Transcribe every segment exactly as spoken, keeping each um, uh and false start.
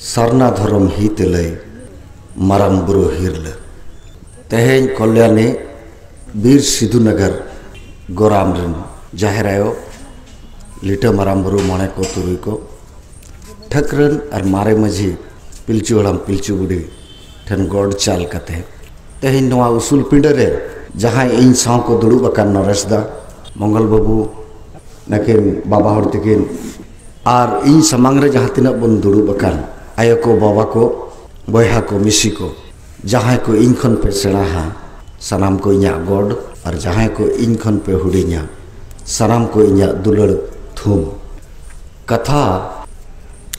ᱥᱟᱨᱱᱟ ᱫᱷᱚᱨᱚᱢ ᱦᱤᱛ ᱞᱟᱹᱭ ᱢᱟᱨᱟᱝ ᱵᱩᱨᱩ ᱦᱤᱨᱞᱟᱹ᱾ ᱛᱮᱦᱮᱧ ᱠᱚᱞᱭᱟᱱᱤ ᱵᱤᱨ ᱥᱤᱫᱷᱩ ᱱᱟᱜᱟᱨ ᱜᱚᱨᱟᱢ ᱨᱮᱱ ᱡᱟᱦᱮᱨ ᱟᱭᱳ, ᱞᱤᱴᱟᱹ ᱢᱟᱨᱟᱝ ᱵᱩᱨᱩ, ᱢᱚᱬᱮ ᱠᱚ ᱛᱩᱨᱩᱭ ᱠᱚ, ᱴᱷᱟᱹᱠᱨᱟᱹᱱ ᱟᱨ ᱢᱟᱨᱮ ᱢᱟᱹᱡᱷᱤ, ᱯᱤᱞᱪᱩ ᱦᱟᱲᱟᱢ ᱯᱤᱞᱪᱩ ᱵᱩᱰᱷᱤ ᱴᱷᱮᱱ ᱜᱚᱰ ᱪᱟᱞ ᱠᱟᱛᱮ ᱛᱮᱦᱮᱧ ᱱᱚᱣᱟ ᱩᱥᱩᱞ ᱯᱤᱸᱰᱟᱹ ᱨᱮ ᱡᱟᱦᱟᱸᱭ ᱤᱧ ᱥᱟᱶ ᱠᱚ ᱫᱩᱲᱩᱵ ᱟᱠᱟᱱ, ᱱᱚᱨᱮᱥ ᱫᱟ, ᱢᱚᱝᱜᱚᱞ ᱵᱟᱹᱵᱩ, ᱱᱟᱹᱠᱤᱱ ᱵᱟᱵᱟ ᱦᱚᱲ ᱛᱟᱹᱠᱤᱱ, ᱟᱨ ᱤᱧ ᱥᱟᱢᱟᱝ ᱨᱮ ᱡᱟᱦᱟᱸ ᱛᱤᱱᱟᱹᱜ ᱵᱚᱱ ᱫᱩᱲᱩᱵ ᱟᱠᱟᱱ, ᱟᱭᱳ ᱠᱚ, ᱵᱟᱵᱟ ᱠᱚ, ᱵᱚᱭᱦᱟ ᱠᱚ, ᱢᱤᱥᱤ ᱠᱚ, ᱡᱟᱦᱟᱸᱭ ᱠᱚ ᱤᱧ ᱠᱷᱚᱱ ᱯᱮ ᱥᱮᱬᱟᱦᱟ, ᱥᱟᱱᱟᱢ ᱠᱚ ᱤᱧᱟᱹᱜ ᱜᱚᱰ, ᱟᱨ ᱡᱟᱦᱟᱸᱭ ᱠᱚ ᱤᱧ ᱠᱷᱚᱱ ᱯᱮ ᱦᱩᱰᱤᱧᱟ, ᱥᱟᱱᱟᱢ ᱠᱚ ᱤᱧᱟᱹᱜ ᱫᱩᱞᱟᱹᱲ ᱛᱷᱩᱢ᱾ ᱠᱟᱛᱷᱟ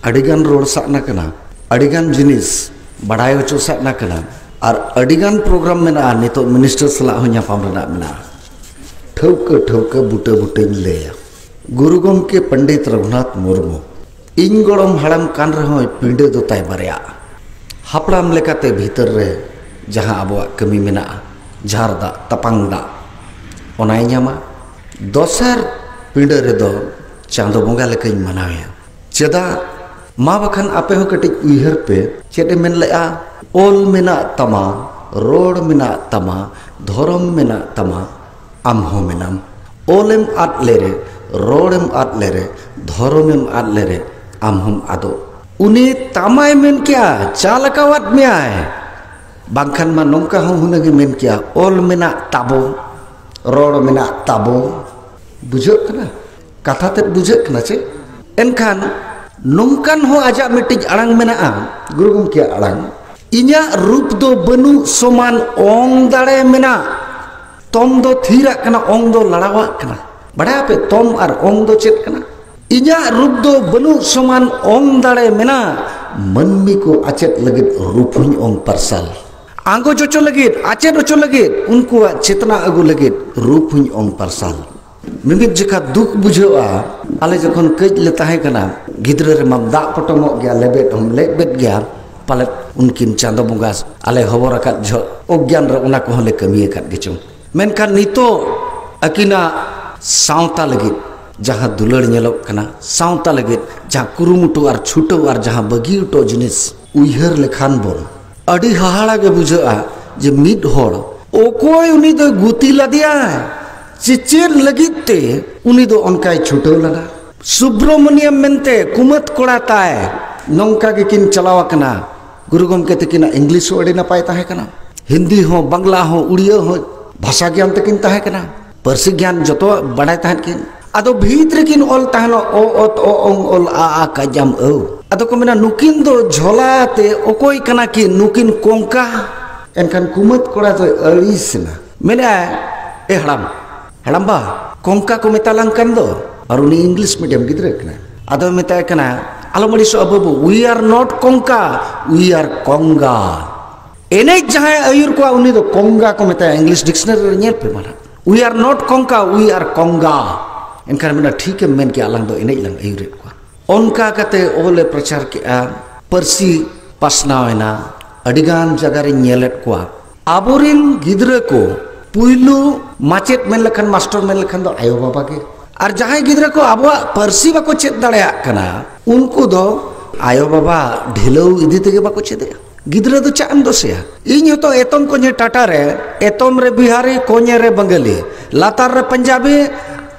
ᱟᱹᱰᱤᱜᱟᱱ ᱨᱚᱲ ᱥᱟᱜᱱᱟ ᱠᱟᱱᱟ, ᱟᱹᱰᱤᱜᱟᱱ ᱡᱤᱱᱤᱥ ᱵᱟᱰᱟᱭ ᱦᱚᱪᱚ ᱥᱟᱜᱱᱟ ᱠᱟᱱᱟ, ᱟᱨ ᱟᱹᱰᱤᱜᱟᱱ ᱯᱨᱳᱜᱨᱟᱢ ᱢᱮᱱᱟᱜᱼᱟ, ᱱᱤᱛᱚᱜ ᱢᱤᱱᱤᱥᱴᱟᱨ ᱥᱟᱞᱟᱜ ᱦᱚᱸ ᱧᱟᱯᱟᱢ ᱨᱮᱱᱟᱜ ᱢᱮᱱᱟᱜᱼᱟ᱾ ᱴᱷᱟᱹᱣᱠᱟᱹ ᱴᱷᱟᱹᱣᱠᱟᱹ ᱵᱩᱴᱟᱹ ᱵᱩᱴᱟᱹᱧ ᱞᱟᱹᱭᱟ᱾ ᱜᱩᱨᱩ ᱜᱚᱢᱠᱮ ᱯᱚᱱᱰᱤᱛ ᱨᱚᱜᱷᱩᱱᱟᱛᱷ ᱢᱩᱨᱢᱩ, ᱤᱧ ᱜᱚᱲᱚᱢ ᱦᱟᱲᱟᱢ ᱠᱟᱱ ᱨᱮᱦᱚᱸᱭ ᱯᱤᱸᱰᱟᱹ ᱫᱚ ᱛᱟᱭ ᱵᱟᱨᱭᱟᱜᱼᱟ᱾ ᱦᱟᱯᱲᱟᱢ ᱞᱮᱠᱟᱛᱮ ᱵᱷᱤᱛᱟᱹᱨ ᱨᱮ ᱡᱟᱦᱟᱸ ᱟᱵᱚᱣᱟᱜ ᱠᱟᱹᱢᱤ ᱢᱮᱱᱟᱜᱼᱟ, ᱡᱷᱟᱨ ᱫᱟᱜ, ᱛᱟᱯᱟᱝ ᱫᱟᱜ, ᱚᱱᱟᱭ ᱧᱟᱢᱟ᱾ ᱫᱚᱥᱟᱨ ᱯᱤᱸᱰᱟᱹ ᱨᱮᱫᱚ ᱪᱟᱸᱫᱚ ᱵᱚᱸᱜᱟ ᱞᱮᱠᱟᱧ ᱢᱟᱱᱟᱣᱮᱭᱟ᱾ ᱪᱮᱫᱟᱜ? ᱢᱟ ᱵᱟᱠᱷᱟᱱ ᱟᱯᱮ ᱦᱚᱸ ᱠᱟᱹᱴᱤᱡ ᱩᱭᱦᱟᱹᱨ ᱯᱮ, ᱪᱮᱫ ᱮ ᱢᱮᱱ ᱞᱮᱫᱼᱟ? ᱚᱞ ᱢᱮᱱᱟᱜ ᱛᱟᱢᱟ, ᱨᱚᱲ ᱢᱮᱱᱟᱜ ᱛᱟᱢᱟ, ᱫᱷᱚᱨᱚᱢ ᱢᱮᱱᱟᱜ ᱛᱟᱢᱟ, ᱟᱢ ᱦᱚᱸ ᱢᱮᱱᱟᱢ᱾ ᱚᱞᱮᱢ ᱟᱫ ᱞᱮᱨᱮ, ᱨᱚᱲᱮᱢ ᱟᱫ ᱞᱮᱨᱮ, ᱫᱷᱚᱨᱚᱢᱮᱢ ᱟᱫ ᱞᱮᱨᱮ, ᱟᱢ ᱦᱚᱸᱢ ᱟᱫᱚᱜ᱾ ᱩᱱᱤ ᱛᱟᱢᱟᱭ ᱢᱮᱱ ᱠᱮᱜᱼᱟ, ᱪᱟᱞ ᱟᱠᱟᱣᱟᱫ ᱢᱮᱭᱟᱭ᱾ ᱵᱟᱝᱠᱷᱟᱱ ᱢᱟ ᱱᱚᱝᱠᱟ ᱦᱚᱸ ᱦᱩᱱᱟᱹᱝ ᱮ ᱢᱮᱱ ᱠᱮᱭᱟ, ᱚᱞ ᱢᱮᱱᱟᱜ ᱛᱟᱵᱚ, ᱨᱚᱲ ᱢᱮᱱᱟᱜ ᱛᱟᱵᱚ᱾ ᱵᱩᱡᱷᱟᱹᱜ ᱠᱟᱱᱟ? ᱠᱟᱛᱷᱟ ᱛᱮᱫ ᱵᱩᱡᱷᱟᱹᱜ ᱠᱟᱱᱟ ᱪᱮ? ᱮᱱᱠᱷᱟᱱ ᱱᱚᱝᱠᱟᱱ ᱦᱚᱸ ᱟᱡᱟᱜ ᱢᱤᱫᱴᱤᱡ ᱟᱲᱟᱝ ᱢᱮᱱᱟᱜᱼᱟ, ᱜᱩᱨᱩ ᱜᱚᱢᱠᱮᱭᱟᱜ ᱟᱲᱟᱝ, "ᱤᱧᱟᱜ ᱨᱩᱯ ᱫᱚ ᱵᱟᱹᱱᱩᱜ ᱥᱚᱢᱟᱱ ᱚᱝ ᱫᱟᱲᱮ ᱢᱮᱱᱟᱜ, ᱛᱚᱢ ᱫᱚ ᱛᱷᱤᱨᱟᱜ ᱠᱟᱱᱟ, ᱚᱝ ᱫᱚ ᱞᱟᱲᱟᱣᱟᱜ ᱠᱟᱱᱟ᱾" ᱵᱟᱲᱟᱭᱟᱯᱮ ᱛᱚᱢ ᱟᱨ ᱚᱝ ᱫᱚ ᱪᱮᱫ ᱠᱟᱱᱟ? "ᱤᱧᱟᱜ ᱨᱩᱯ ᱫᱚ ᱵᱟᱹᱱᱩᱜ ᱥᱚᱢᱟᱱ ᱚᱝ ᱫᱟᱲᱮ ᱢᱮᱱᱟᱜ, ᱢᱟᱹᱱᱢᱤ ᱠᱚ ᱟᱪᱮᱫ ᱞᱟᱹᱜᱤᱫ ᱨᱩᱯ ᱦᱚᱸᱧ ᱚᱝ ᱯᱟᱨᱥᱟᱞ, ᱟᱸᱜᱚᱪ ᱦᱚᱪᱚ ᱞᱟᱹᱜᱤᱫ, ᱟᱪᱮᱫ ᱦᱚᱪᱚ ᱞᱟᱹᱜᱤᱫ, ᱩᱱᱠᱩᱣᱟᱜ ᱪᱮᱛᱱᱟ ᱟᱹᱜᱩ ᱞᱟᱹᱜᱤᱫ ᱨᱩᱯ ᱦᱚᱸᱧ ᱚᱝ ᱯᱟᱨᱥᱟᱞ᱾" ᱢᱤᱢᱤᱫ ᱡᱚᱠᱷᱟ ᱫᱩᱠ ᱵᱩᱡᱷᱟᱹᱜᱼᱟ, ᱟᱞᱮ ᱡᱚᱠᱷᱚᱱ ᱠᱟᱹᱡ ᱞᱮ ᱛᱟᱦᱮᱸ ᱠᱟᱱᱟ, ᱜᱤᱫᱽᱨᱟᱹ ᱨᱮᱢᱟᱢ ᱫᱟᱜ ᱯᱚᱴᱚᱢᱚᱜ ᱜᱮᱭᱟ, ᱞᱮᱵᱮᱫ ᱦᱚᱸᱢ ᱞᱮᱵᱮᱫ ᱜᱮᱭᱟ, ᱯᱟᱞᱮᱫ ᱩᱱᱠᱤᱱ ᱪᱟᱸᱫᱚ ᱵᱚᱸᱜᱟ ᱟᱞᱮ ᱦᱚᱵᱚᱨ ᱟᱠᱟᱫ ᱡᱚᱦᱚᱜ ᱚᱜᱽᱜᱭᱟᱱ ᱨᱮ ᱚᱱᱟ ᱠᱚᱦᱚᱸ ᱞᱮ ᱠᱟᱹᱢᱤ ᱟᱠᱟᱫ ᱜᱮᱪᱚᱝ᱾ ᱢᱮᱱᱠᱷᱟᱱ ᱱᱤᱛᱚᱜ ᱟᱹᱠᱤᱱᱟᱜ ᱥᱟᱶᱛᱟ ᱞᱟᱹᱜᱤᱫ, ᱡᱟᱦᱟᱸ ᱫᱩᱞᱟᱹᱲ ᱧᱮᱞᱚᱜ ᱠᱟᱱᱟ ᱥᱟᱶᱛᱟ ᱞᱟᱹᱜᱤᱫ, ᱡᱟᱦᱟᱸ ᱠᱩᱨᱩᱢᱩᱴᱩ ᱟᱨ ᱪᱷᱩᱴᱟᱹᱣ ᱟᱨ ᱡᱟᱦᱟᱸ ᱵᱟᱹᱜᱤ ᱦᱚᱴᱚ ᱡᱤᱱᱤᱥ, ᱩᱭᱦᱟᱹᱨ ᱞᱮᱠᱷᱟᱱ ᱵᱚᱱ ᱟᱹᱰᱤ ᱦᱟᱦᱟᱲᱟ ᱜᱮ ᱵᱩᱡᱷᱟᱹᱜᱼᱟ ᱡᱮ ᱢᱤᱫ ᱦᱚᱲ ᱚᱠᱚᱭ ᱩᱱᱤ ᱫᱚᱭ ᱜᱩᱛᱤ ᱞᱟᱫᱮᱭᱟᱭ, ᱪᱮ ᱪᱮᱫ ᱞᱟᱹᱜᱤᱫ ᱛᱮ ᱩᱱᱤ ᱫᱚ ᱚᱱᱠᱟᱭ ᱪᱷᱩᱴᱟᱹᱣ ᱞᱮᱱᱟ᱾ ᱥᱩᱵᱽᱨᱚᱢᱚᱱᱤᱭᱚᱢ ᱢᱮᱱᱛᱮ ᱠᱩᱢᱟᱹᱛ ᱠᱚᱲᱟ ᱛᱟᱭ, ᱱᱚᱝᱠᱟ ᱜᱮᱠᱤᱱ ᱪᱟᱞᱟᱣ ᱟᱠᱟᱱᱟ᱾ ᱜᱩᱨᱩ ᱜᱚᱢᱠᱮ ᱛᱟᱹᱠᱤᱱᱟᱜ ᱤᱝᱞᱤᱥ ᱦᱚᱸ ᱟᱹᱰᱤ ᱱᱟᱯᱟᱭ ᱛᱟᱦᱮᱸ ᱠᱟᱱᱟ, ᱦᱤᱱᱫᱤ ᱦᱚᱸ, ᱵᱟᱝᱞᱟ ᱦᱚᱸ, ᱩᱲᱤᱭᱟᱹ ᱦᱚᱸ, ᱵᱷᱟᱥᱟ ᱜᱮᱭᱟᱱ ᱛᱟᱹᱠᱤᱱ ᱛᱟᱦᱮᱸ ᱠᱟᱱᱟ, ᱯᱟᱹᱨᱥᱤ ᱜᱮᱭᱟᱱ ᱡᱚᱛᱚᱣᱟᱜ ᱵᱟᱰᱟᱭ ᱛᱟᱦᱮᱸᱫ ᱠᱤᱱ᱾ ᱟᱫᱚ ᱵᱷᱤᱛ ᱨᱮᱠᱤᱱ ᱚᱞ ᱛᱟᱦᱮᱱᱚᱜ ᱚ, ᱚᱛ, ᱚ, ᱚᱝ, ᱚᱞ, ᱟ, ᱟ, ᱠᱟ, ᱡᱟᱢ, ᱟᱹᱣ᱾ ᱟᱫᱚ ᱠᱚ ᱢᱮᱱᱟ, "ᱱᱩᱠᱤᱱ ᱫᱚ ᱡᱷᱚᱞᱟ ᱛᱮ ᱚᱠᱚᱭ ᱠᱟᱱᱟ ᱠᱤᱱ? ᱱᱩᱠᱤᱱ ᱠᱚᱝᱠᱟ?" ᱮᱱᱠᱷᱟᱱ ᱠᱩᱢᱟᱹᱫ ᱠᱚᱲᱟ ᱫᱚᱭ ᱟᱹᱲᱤᱥ ᱮᱱᱟ, ᱢᱮᱱᱮᱫᱼᱟᱭ, "ᱮ ᱦᱟᱲᱟᱢ, ᱦᱟᱲᱟᱢᱵᱟ, ᱠᱚᱝᱠᱟ ᱠᱚ ᱢᱮᱛᱟ ᱞᱟᱝ ᱠᱟᱱ ᱫᱚ?" ᱟᱨ ᱩᱱᱤ ᱤᱝᱞᱤᱥ ᱢᱤᱰᱤᱭᱟᱢ ᱜᱤᱫᱽᱨᱟᱹ ᱠᱟᱱᱟᱭ᱾ ᱟᱫᱚᱭ ᱢᱮᱛᱟᱭ ᱠᱟᱱᱟ, "ᱟᱞᱚᱢ ᱟᱹᱲᱤᱥᱚᱜᱼᱟ ᱵᱟᱹᱵᱩ, we are not ᱠᱚᱝᱠᱟ, we are ᱠᱚᱝᱜᱟ᱾ ᱮᱱᱮᱡ ᱡᱟᱦᱟᱸᱭ ᱟᱹᱭᱩᱨ ᱠᱚᱣᱟ ᱩᱱᱤ ᱫᱚ ᱠᱚᱝᱜᱟ ᱠᱚ ᱢᱮᱛᱟᱭᱟ, ᱤᱝᱞᱤᱥ ᱰᱤᱠᱥᱱᱟᱨᱤ ᱨᱮ ᱧᱮᱞ ᱯᱮ ᱢᱟᱨᱟ, we are not ᱠᱚᱝᱠᱟ, we are ᱠᱚᱝᱜᱟ᱾" ᱮᱱᱠᱷᱟᱱ ᱢᱮᱱᱟ, "ᱴᱷᱤᱠᱮᱢ ᱢᱮᱱ ᱠᱮᱜᱼᱟ, ᱟᱞᱟᱝ ᱫᱚ ᱮᱱᱮᱡ ᱞᱟᱝ ᱟᱹᱭᱩᱨᱮᱫ ᱠᱚᱣᱟ᱾" ᱚᱱᱠᱟ ᱠᱟᱛᱮ ᱚᱞ ᱮ ᱯᱨᱚᱪᱟᱨ ᱠᱮᱜᱼᱟ, ᱯᱟᱹᱨᱥᱤ ᱯᱟᱥᱱᱟᱣ ᱮᱱᱟ᱾ ᱟᱹᱰᱤᱜᱟᱱ ᱡᱟᱭᱜᱟ ᱨᱤᱧ ᱧᱮᱞᱮᱫ ᱠᱚᱣᱟ, ᱟᱵᱚᱨᱤᱱ ᱜᱤᱫᱽᱨᱟᱹ ᱠᱚ ᱯᱩᱭᱞᱩ ᱢᱟᱪᱮᱫ ᱢᱮᱱ ᱞᱮᱠᱷᱟᱱ, ᱢᱟᱥᱴᱚᱨ ᱢᱮᱱ ᱞᱮᱠᱷᱟᱱ ᱫᱚ ᱟᱭᱳᱼᱵᱟᱵᱟ ᱜᱮ᱾ ᱟᱨ ᱡᱟᱦᱟᱸᱭ ᱜᱤᱫᱽᱨᱟᱹ ᱠᱚ ᱟᱵᱚᱣᱟᱜ ᱯᱟᱹᱨᱥᱤ ᱵᱟᱠᱚ ᱪᱮᱫ ᱫᱟᱲᱮᱭᱟᱜ ᱠᱟᱱᱟ, ᱩᱱᱠᱩ ᱫᱚ ᱟᱭᱳᱼᱵᱟᱵᱟ ᱰᱷᱤᱞᱟᱹᱣ ᱤᱫᱤ ᱛᱮᱜᱮ ᱵᱟᱠᱚ ᱪᱮᱫᱮᱜᱼᱟ᱾ ᱜᱤᱫᱽᱨᱟᱹ ᱫᱚ ᱪᱮᱫ ᱮᱢ ᱫᱳᱥᱮᱭᱟ? ᱤᱧ ᱦᱚᱸᱛᱚ ᱮᱛᱚᱢ ᱠᱚᱧᱮ ᱴᱟᱴᱟ ᱨᱮ, ᱮᱛᱚᱢ ᱨᱮ ᱵᱤᱦᱟᱨᱤ, ᱠᱚᱧᱮ ᱨᱮ ᱵᱟᱝᱜᱟᱞᱤ, ᱞᱟᱛᱟᱨ ᱨᱮ ᱯᱟᱧᱡᱟᱵᱤ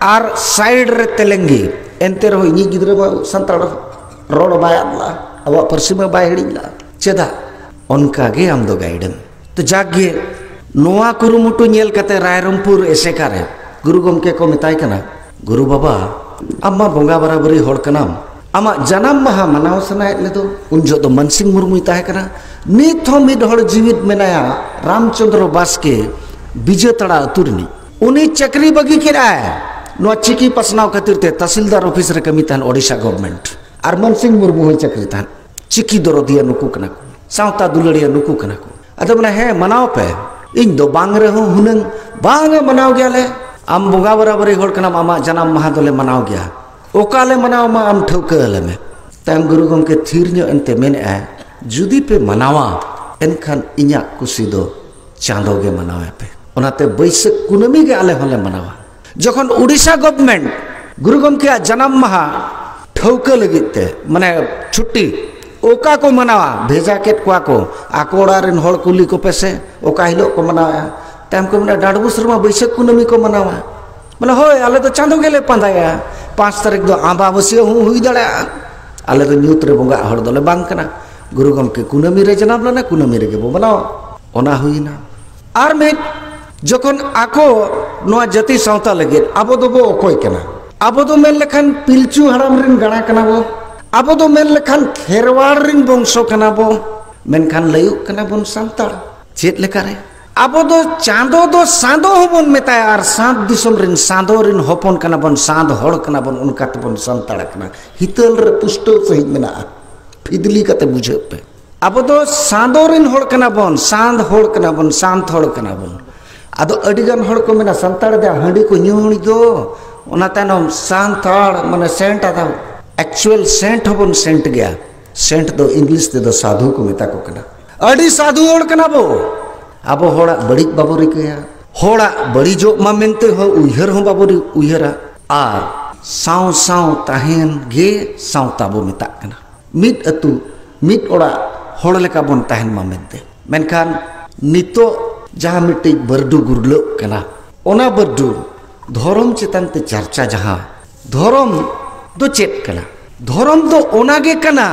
ᱟᱨ ᱥᱟᱭᱤᱰ ᱨᱮ ᱛᱮᱞᱮᱝᱜᱤ᱾ ᱮᱱᱛᱮ ᱨᱮᱦᱚᱸ ᱤᱧᱤᱡ ᱜᱤᱫᱽᱨᱟᱹ ᱢᱟ ᱥᱟᱱᱛᱟᱲ ᱨᱚᱲ ᱵᱟᱭ ᱟᱫ ᱞᱟᱜᱼᱟ, ᱟᱵᱚᱣᱟᱜ ᱯᱟᱹᱨᱥᱤ ᱢᱟ ᱵᱟᱭ ᱦᱤᱲᱤᱧ ᱞᱟᱜᱼᱟ᱾ ᱪᱮᱫᱟᱜ? ᱚᱱᱠᱟ ᱜᱮ ᱟᱢ ᱫᱚ ᱜᱟᱭᱤᱰ ᱮᱢ᱾ ᱛᱚ ᱡᱟᱠ ᱜᱮ, ᱱᱚᱣᱟ ᱠᱩᱨᱩᱢᱩᱴᱩ ᱧᱮᱞ ᱠᱟᱛᱮ ᱨᱟᱭᱨᱚᱝᱯᱩᱨ ᱮᱥᱮᱠᱟ ᱨᱮ ᱜᱩᱨᱩ ᱜᱚᱢᱠᱮ ᱠᱚ ᱢᱮᱛᱟᱭ ᱠᱟᱱᱟ, "ᱜᱩᱨᱩ ᱵᱟᱵᱟ, ᱟᱢ ᱢᱟ ᱵᱚᱸᱜᱟ ᱵᱟᱨᱟᱵᱟᱹᱨᱤ ᱦᱚᱲ ᱠᱟᱱᱟᱢ, ᱟᱢᱟᱜ ᱡᱟᱱᱟᱢ ᱢᱟᱦᱟ ᱢᱟᱱᱟᱣ ᱥᱟᱱᱟᱭᱮᱫ ᱞᱮᱫᱚ?" ᱩᱱ ᱡᱚᱦᱚᱜ ᱫᱚ ᱢᱟᱱᱥᱤᱝ ᱢᱩᱨᱢᱩᱭ ᱛᱟᱦᱮᱸ ᱠᱟᱱᱟ᱾ ᱱᱤᱛ ᱦᱚᱸ ᱢᱤᱫ ᱦᱚᱲ ᱡᱤᱣᱤᱫ ᱢᱮᱱᱟᱭᱟ, ᱨᱟᱢᱪᱚᱸᱫᱽᱨᱚ ᱵᱟᱥᱠᱮ, ᱵᱤᱡᱟᱹᱛᱟᱲᱟ ᱟᱹᱛᱩ ᱨᱤᱱᱤᱡ᱾ ᱩᱱᱤ ᱪᱟᱹᱠᱨᱤ ᱵᱟᱹᱜᱤ ᱠᱮᱫᱟᱭ ᱱᱚᱣᱟ ᱪᱤᱠᱤ ᱯᱟᱥᱱᱟᱣ ᱠᱷᱟᱹᱛᱤᱨ ᱛᱮ᱾ ᱛᱟᱥᱤᱞᱫᱟᱨ ᱚᱯᱷᱤᱥ ᱨᱮ ᱠᱟᱹᱢᱤ ᱛᱟᱦᱮᱱ ᱳᱰᱤᱥᱟ ᱜᱚᱵᱷᱢᱮᱱᱴ᱾ ᱟᱨ ᱢᱟᱱᱥᱤᱝ ᱢᱩᱨᱢᱩ ᱦᱚᱸᱭ ᱪᱟᱹᱠᱨᱤ ᱛᱟᱦᱮᱱ᱾ ᱪᱤᱠᱤ ᱫᱚᱨᱚᱫᱤᱭᱟᱹ ᱱᱩᱠᱩ ᱠᱟᱱᱟ ᱠᱚ, ᱥᱟᱶᱛᱟ ᱫᱩᱞᱟᱹᱲᱤᱭᱟᱹ ᱱᱩᱠᱩ ᱠᱟᱱᱟ ᱠᱚ᱾ ᱟᱫᱚ ᱢᱮᱱᱟ, "ᱦᱮᱸ, ᱢᱟᱱᱟᱣ ᱯᱮ, ᱤᱧ ᱫᱚ ᱵᱟᱝ ᱨᱮᱦᱚᱸ ᱦᱩᱱᱟᱹᱝ ᱵᱟᱝ ᱮ ᱢᱟᱱᱟᱣ ᱜᱮᱭᱟᱞᱮ᱾ ᱟᱢ ᱵᱚᱸᱜᱟ ᱵᱟᱨᱟᱵᱟᱹᱨᱤ ᱦᱚᱲ ᱠᱟᱱᱟᱢ, ᱟᱢᱟᱜ ᱡᱟᱱᱟᱢ ᱢᱟᱦᱟ ᱫᱚᱞᱮ ᱢᱟᱱᱟᱣ ᱜᱮᱭᱟ, ᱚᱠᱟ ᱞᱮ ᱢᱟᱱᱟᱣ ᱢᱟ ᱟᱢ ᱴᱷᱟᱹᱣᱠᱟᱹ ᱟᱞᱮ ᱢᱮ᱾" ᱛᱟᱭᱚᱢ ᱜᱩᱨᱩ ᱜᱚᱢᱠᱮ ᱛᱷᱤᱨ ᱧᱚᱜ ᱮᱱᱛᱮ ᱢᱮᱱᱮᱫᱼᱟᱭ, "ᱡᱩᱫᱤ ᱯᱮ ᱢᱟᱱᱟᱣᱟ, ᱮᱱᱠᱷᱟᱱ ᱤᱧᱟᱹᱜ ᱠᱩᱥᱤ ᱫᱚ ᱪᱟᱸᱫᱚ ᱜᱮ ᱢᱟᱱᱟᱣ ᱮ ᱯᱮ᱾" ᱚᱱᱟᱛᱮ ᱵᱟᱹᱭᱥᱟᱹᱠᱷ ᱠᱩᱱᱟᱹᱢᱤ ᱜᱮ ᱟᱞᱮ ᱦᱚᱸᱞᱮ ᱢᱟᱱᱟᱣᱟ᱾ ᱡᱚᱠᱷᱚᱱ ᱩᱰᱤᱥᱟ ᱜᱚᱵᱷᱢᱮᱱᱴ ᱜᱩᱨᱩ ᱜᱚᱢᱠᱮᱭᱟᱜ ᱡᱟᱱᱟᱢ ᱢᱟᱦᱟ ᱴᱷᱟᱹᱣᱠᱟᱹ ᱞᱟᱹᱜᱤᱫ ᱛᱮ, ᱢᱟᱱᱮ ᱪᱷᱩᱴᱴᱤ, ᱚᱠᱟ ᱠᱚ ᱢᱟᱱᱟᱣᱟ? ᱵᱷᱮᱡᱟ ᱠᱮᱫ ᱠᱚᱣᱟ ᱠᱚ ᱟᱠᱚ ᱚᱲᱟᱜ ᱨᱮᱱ ᱦᱚᱲ, ᱠᱩᱞᱤ ᱠᱚᱯᱮ ᱥᱮ ᱚᱠᱟ ᱦᱤᱞᱳᱜ ᱠᱚ ᱢᱟᱱᱟᱣᱟ᱾ ᱛᱟᱭᱚᱢ ᱠᱚ ᱢᱮᱱᱟ, ᱰᱟᱸᱰᱵᱩᱥ ᱨᱮᱢᱟ ᱵᱟᱹᱭᱥᱟᱹᱠᱷ ᱠᱩᱱᱟᱹᱢᱤ ᱠᱚ ᱢᱟᱱᱟᱣᱟ᱾ ᱢᱟᱱᱮ, ᱦᱳᱭ, ᱟᱞᱮ ᱫᱚ ᱪᱟᱸᱫᱚ ᱜᱮᱞᱮ ᱯᱟᱸᱡᱟᱭᱟ, ᱯᱟᱸᱪ ᱛᱟᱹᱨᱤᱠᱷ ᱫᱚ ᱟᱢᱵᱟᱵᱟᱹᱥᱭᱟᱹ ᱦᱚᱸ ᱦᱩᱭ ᱫᱟᱲᱮᱭᱟᱜᱼᱟ᱾ ᱟᱞᱮ ᱫᱚ ᱧᱩᱛ ᱨᱮ ᱵᱚᱸᱜᱟᱜ ᱦᱚᱲ ᱫᱚᱞᱮ ᱵᱟᱝ ᱠᱟᱱᱟ᱾ ᱜᱩᱨᱩ ᱜᱚᱢᱠᱮ ᱠᱩᱱᱟᱹᱢᱤ ᱨᱮ ᱡᱟᱱᱟᱢ ᱞᱮᱱᱟ, ᱠᱩᱱᱟᱹᱢᱤ ᱨᱮᱜᱮ ᱵᱚ ᱢᱟᱱᱟᱣᱟ᱾ ᱚᱱᱟ ᱦᱩᱭᱱᱟ᱾ ᱟᱨ ᱢᱤᱫ, ᱡᱚᱠᱷᱚᱱ ᱟᱠᱚ ᱱᱚᱣᱟ ᱡᱟᱹᱛᱤ ᱥᱟᱶᱛᱟ ᱞᱟᱹᱜᱤᱫ ᱟᱵᱚ ᱫᱚᱵᱚ ᱚᱠᱚᱭ ᱠᱟᱱᱟ? ᱟᱵᱚ ᱫᱚ ᱢᱮᱱ ᱞᱮᱠᱷᱟᱱ ᱯᱤᱞᱪᱩ ᱦᱟᱲᱟᱢ ᱨᱮᱱ ᱜᱟᱬᱟ ᱠᱟᱱᱟ ᱵᱚ, ᱟᱵᱚ ᱫᱚ ᱢᱮᱱ ᱞᱮᱠᱷᱟᱱ ᱠᱷᱮᱨᱣᱟᱲ ᱨᱮᱱ ᱵᱚᱝᱥᱚ ᱠᱟᱱᱟ ᱵᱚ, ᱢᱮᱱᱠᱷᱟᱱ ᱞᱟᱹᱭᱩᱜ ᱠᱟᱱᱟ ᱵᱚᱱ ᱥᱟᱱᱛᱟᱲ᱾ ᱪᱮᱫ ᱞᱮᱠᱟᱨᱮ? ᱟᱵᱚ ᱫᱚ ᱪᱟᱸᱫᱚ ᱫᱚ ᱥᱟᱸᱫᱚ ᱦᱚᱸᱵᱚᱱ ᱢᱮᱛᱟᱭᱟ, ᱟᱨ ᱥᱟᱸᱛ ᱫᱤᱥᱚᱢ ᱨᱮᱱ ᱥᱟᱸᱫᱚ ᱨᱮᱱ ᱦᱚᱯᱚᱱ ᱠᱟᱱᱟ ᱵᱚᱱ, ᱥᱟᱸᱛ ᱦᱚᱲ ᱠᱟᱱᱟ ᱵᱚᱱ, ᱚᱱᱠᱟ ᱛᱮᱵᱚᱱ ᱥᱟᱱᱛᱟᱲ ᱠᱟᱱᱟ᱾ ᱦᱤᱛᱟᱹᱞ ᱨᱮ ᱯᱩᱥᱴᱟᱹᱣ ᱥᱟᱺᱦᱤᱡ ᱢᱮᱱᱟᱜᱼᱟ, ᱯᱷᱤᱫᱽᱞᱤ ᱠᱟᱛᱮ ᱵᱩᱡᱷᱟᱹᱜ ᱯᱮ᱾ ᱟᱵᱚ ᱫᱚ ᱥᱟᱸᱫᱚ ᱨᱮᱱ ᱦᱚᱲ ᱠᱟᱱᱟ ᱵᱚᱱ, ᱥᱟᱸᱛ ᱦᱚᱲ ᱠᱟᱱᱟ ᱵᱚᱱ, ᱥᱟᱸᱛ ᱦᱚᱲ ᱠᱟᱱᱟ ᱵᱚᱱ᱾ ᱟᱫᱚ ᱟᱹᱰᱤ ᱜᱟᱱ ᱦᱚᱲ ᱠᱚ ᱢᱮᱱᱟ, ᱥᱟᱱᱛᱟᱲ ᱫᱚ ᱦᱟᱺᱰᱤ ᱠᱚ ᱧᱩ ᱦᱟᱺᱰᱤ ᱫᱚ, ᱚᱱᱟ ᱛᱟᱭᱱᱚᱢ ᱥᱟᱱᱛᱟᱲ ᱢᱟᱱᱮ ᱥᱮᱱᱴ ᱟᱫᱟ᱾ ᱮᱠᱪᱩᱭᱟᱞ ᱥᱮᱱᱴ ᱦᱚᱸᱵᱚᱱ ᱥᱮᱱᱴ ᱜᱮᱭᱟ᱾ ᱥᱮᱱᱴ ᱫᱚ ᱤᱝᱞᱤᱥ ᱛᱮᱫᱚ ᱥᱟᱫᱷᱩ ᱠᱚ ᱢᱮᱛᱟ ᱠᱚ ᱠᱟᱱᱟ᱾ ᱟᱹᱰᱤ ᱥᱟᱫᱷᱩ ᱦᱚᱲ ᱠᱟᱱᱟ ᱵᱚ᱾ ᱟᱵᱚ ᱦᱚᱲᱟᱜ ᱵᱟᱹᱲᱤᱡ ᱵᱟᱵᱚ ᱨᱤᱠᱟᱹᱭᱟ, ᱦᱚᱲᱟᱜ ᱵᱟᱹᱲᱤᱡᱚᱜ ᱢᱟ ᱢᱮᱱᱛᱮ ᱦᱚᱸ ᱩᱭᱦᱟᱹᱨ ᱦᱚᱸ ᱵᱟᱵᱚ ᱨᱤ-, ᱩᱭᱦᱟᱹᱨᱟ᱾ ᱟᱨ ᱥᱟᱶ ᱥᱟᱶ ᱛᱟᱦᱮᱱ ᱜᱮ ᱥᱟᱶᱛᱟ ᱵᱚ ᱢᱮᱛᱟᱜ ᱠᱟᱱᱟ᱾ ᱢᱤᱫ ᱟᱹᱛᱩ, ᱢᱤᱫ ᱚᱲᱟᱜ ᱦᱚᱲ ᱞᱮᱠᱟ ᱵᱚᱱ ᱛᱟᱦᱮᱱ ᱢᱟ ᱢᱮᱱᱛᱮ᱾ ᱢᱮᱱᱠᱷᱟᱱ ᱱᱤᱛᱚᱜ ᱡᱟᱦᱟᱸ ᱢᱤᱫᱴᱤᱡ ᱵᱟᱹᱨᱰᱩ ᱜᱩᱨᱞᱟᱹᱜ ᱠᱟᱱᱟ, ᱚᱱᱟ ᱵᱟᱹᱨᱰᱩ ᱫᱷᱚᱨᱚᱢ ᱪᱮᱛᱟᱱ ᱛᱮ ᱪᱟᱨᱪᱟ ᱡᱟᱦᱟᱸ, ᱫᱷᱚᱨᱚᱢ ᱫᱚ ᱪᱮᱫ ᱠᱟᱱᱟ? ᱫᱷᱚᱨᱚᱢ ᱫᱚ ᱚᱱᱟ ᱜᱮ ᱠᱟᱱᱟ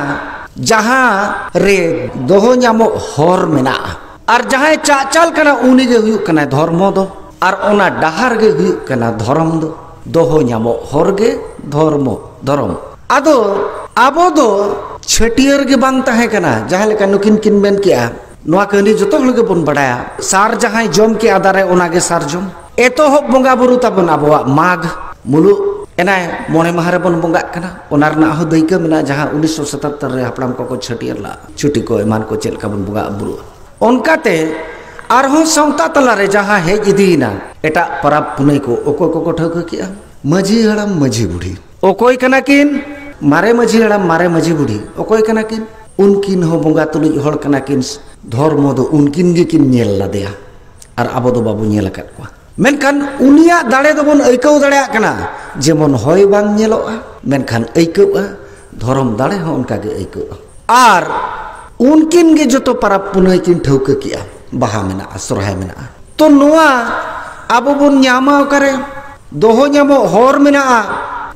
ᱡᱟᱦᱟᱸ ᱨᱮ ᱫᱚᱦᱚ ᱧᱟᱢᱚᱜ ᱦᱚᱨ ᱢᱮᱱᱟᱜᱼᱟ, ᱟᱨ ᱡᱟᱦᱟᱸᱭ ᱪᱟᱜᱪᱟᱞ ᱠᱟᱱᱟ ᱩᱱᱤ ᱜᱮ ᱦᱩᱭᱩᱜ ᱠᱟᱱᱟᱭ ᱫᱷᱚᱨᱢᱚ ᱫᱚ, ᱟᱨ ᱚᱱᱟ ᱰᱟᱦᱟᱨ ᱜᱮ ᱦᱩᱭᱩᱜ ᱠᱟᱱᱟ ᱫᱷᱚᱨᱚᱢ ᱫᱚ᱾ ᱫᱚᱦᱚ ᱧᱟᱢᱚᱜ ᱦᱚᱨ ᱜᱮ ᱫᱷᱚᱨᱢᱚ, ᱫᱷᱚᱨᱚᱢ᱾ ᱟᱫᱚ ᱟᱵᱚ ᱫᱚ ᱪᱷᱟᱹᱴᱭᱟᱹᱨ ᱜᱮ ᱵᱟᱝ ᱛᱟᱦᱮᱸ ᱠᱟᱱᱟ, ᱡᱟᱦᱟᱸ ᱞᱮᱠᱟ ᱱᱩᱠᱤᱱ ᱠᱤᱱ ᱢᱮᱱ ᱠᱮᱜᱼᱟ, ᱱᱚᱣᱟ ᱠᱟᱹᱦᱱᱤ ᱡᱚᱛᱚ ᱦᱚᱲ ᱜᱮᱵᱚᱱ ᱵᱟᱲᱟᱭᱟ, ᱥᱟᱨ ᱡᱟᱦᱟᱸᱭ ᱡᱚᱢ ᱠᱮᱜᱼᱟ ᱫᱟᱨᱮ, ᱚᱱᱟ ᱜᱮ ᱥᱟᱨᱡᱚᱢ᱾ ᱮᱛᱚᱦᱚᱵ ᱵᱚᱸᱜᱟ ᱵᱩᱨᱩ ᱛᱟᱵᱚᱱ ᱟᱵᱚᱣᱟᱜ ᱢᱟᱜᱽ ᱢᱩᱞᱩᱜ ᱮᱱᱟᱭ ᱢᱚᱬᱮ ᱢᱟᱦᱟ ᱨᱮᱵᱚᱱ ᱵᱚᱸᱜᱟᱜ ᱠᱟᱱᱟ᱾ ᱚᱱᱟ ᱨᱮᱱᱟᱜ ᱦᱚᱸ ᱫᱟᱹᱭᱠᱟᱹ ᱢᱮᱱᱟᱜᱼᱟ, ᱡᱟᱦᱟᱸ ᱩᱱᱤᱥᱥᱚ ᱥᱟᱛᱟᱛᱛᱚᱨ ᱨᱮ ᱦᱟᱯᱲᱟᱢ ᱠᱚᱠᱚ ᱪᱷᱟᱹᱴᱭᱟᱹᱨ ᱞᱟᱜᱼᱟ, ᱪᱷᱩᱴᱤ ᱠᱚ ᱮᱢᱟᱱ ᱠᱚ ᱪᱮᱫ ᱞᱮᱠᱟ ᱵᱚᱱ ᱵᱚᱸᱜᱟ ᱵᱩᱨᱩᱜᱼᱟ᱾ ᱚᱱᱠᱟᱛᱮ ᱟᱨᱦᱚᱸ ᱥᱟᱶᱛᱟ ᱛᱟᱞᱟᱨᱮ ᱡᱟᱦᱟᱸ ᱦᱮᱡ ᱤᱫᱤᱭᱮᱱᱟ, ᱮᱴᱟᱜ ᱯᱚᱨᱚᱵᱽ ᱯᱩᱱᱟᱹᱭ ᱠᱚ ᱚᱠᱚᱭ ᱠᱚᱠᱚ ᱴᱷᱟᱹᱣᱠᱟᱹ ᱠᱮᱜᱼᱟ? ᱢᱟᱹᱡᱷᱤ ᱦᱟᱲᱟᱢ, ᱢᱟᱹᱡᱷᱤ ᱵᱩᱲᱦᱤ᱾ ᱚᱠᱚᱭ ᱠᱟᱱᱟ ᱠᱤᱱ? ᱢᱟᱨᱮ ᱢᱟᱹᱡᱷᱤ ᱦᱟᱲᱟᱢ, ᱢᱟᱨᱮ ᱢᱟᱹᱡᱷᱤ ᱵᱩᱲᱦᱤ ᱚᱠᱚᱭ ᱠᱟᱱᱟ ᱠᱤᱱ? ᱩᱱᱠᱤᱱ ᱦᱚᱸ ᱵᱚᱸᱜᱟ ᱛᱩᱞᱩᱡ ᱦᱚᱲ ᱠᱟᱱᱟ ᱠᱤᱱ᱾ ᱫᱷᱚᱨᱢᱚ ᱫᱚ ᱩᱱᱠᱤᱱ ᱜᱮᱠᱤᱱ ᱧᱮᱞ ᱞᱟᱫᱮᱭᱟ, ᱟᱨ ᱟᱵᱚ ᱫᱚ ᱵᱟᱵᱚ ᱧᱮᱞ ᱟᱠᱟᱫ ᱠᱚᱣᱟ᱾ ᱢᱮᱱᱠᱷᱟᱱ ᱩᱱᱤᱭᱟᱜ ᱫᱟᱲᱮ ᱫᱚᱵᱚᱱ ᱟᱹᱭᱠᱟᱹᱣ ᱫᱟᱲᱮᱭᱟᱜ ᱠᱟᱱᱟ, ᱡᱮᱢᱚᱱ ᱦᱚᱭ ᱵᱟᱝ ᱧᱮᱞᱚᱜᱼᱟ, ᱢᱮᱱᱠᱷᱟᱱ ᱟᱹᱭᱠᱟᱹᱜᱼᱟ᱾ ᱫᱷᱚᱨᱚᱢ ᱫᱟᱲᱮ ᱦᱚᱸ ᱚᱱᱠᱟ ᱜᱮ ᱟᱹᱭᱠᱟᱹᱜᱼᱟ᱾ ᱟᱨ ᱩᱱᱠᱤᱱ ᱜᱮ ᱡᱚᱛᱚ ᱯᱟᱨᱟᱵᱽ ᱯᱩᱱᱟᱹᱭ ᱠᱤᱱ ᱴᱷᱟᱹᱣᱠᱟᱹ ᱠᱮᱜᱼᱟ, ᱵᱟᱦᱟ ᱢᱮᱱᱟᱜᱼᱟ, ᱥᱚᱨᱦᱟᱭ ᱢᱮᱱᱟᱜᱼᱟ᱾ ᱛᱚ ᱱᱚᱣᱟ ᱟᱵᱚ ᱵᱚᱱ ᱧᱟᱢᱟ ᱚᱠᱟᱨᱮ? ᱫᱚᱦᱚ ᱧᱟᱢᱚᱜ ᱦᱚᱨ ᱢᱮᱱᱟᱜᱼᱟ,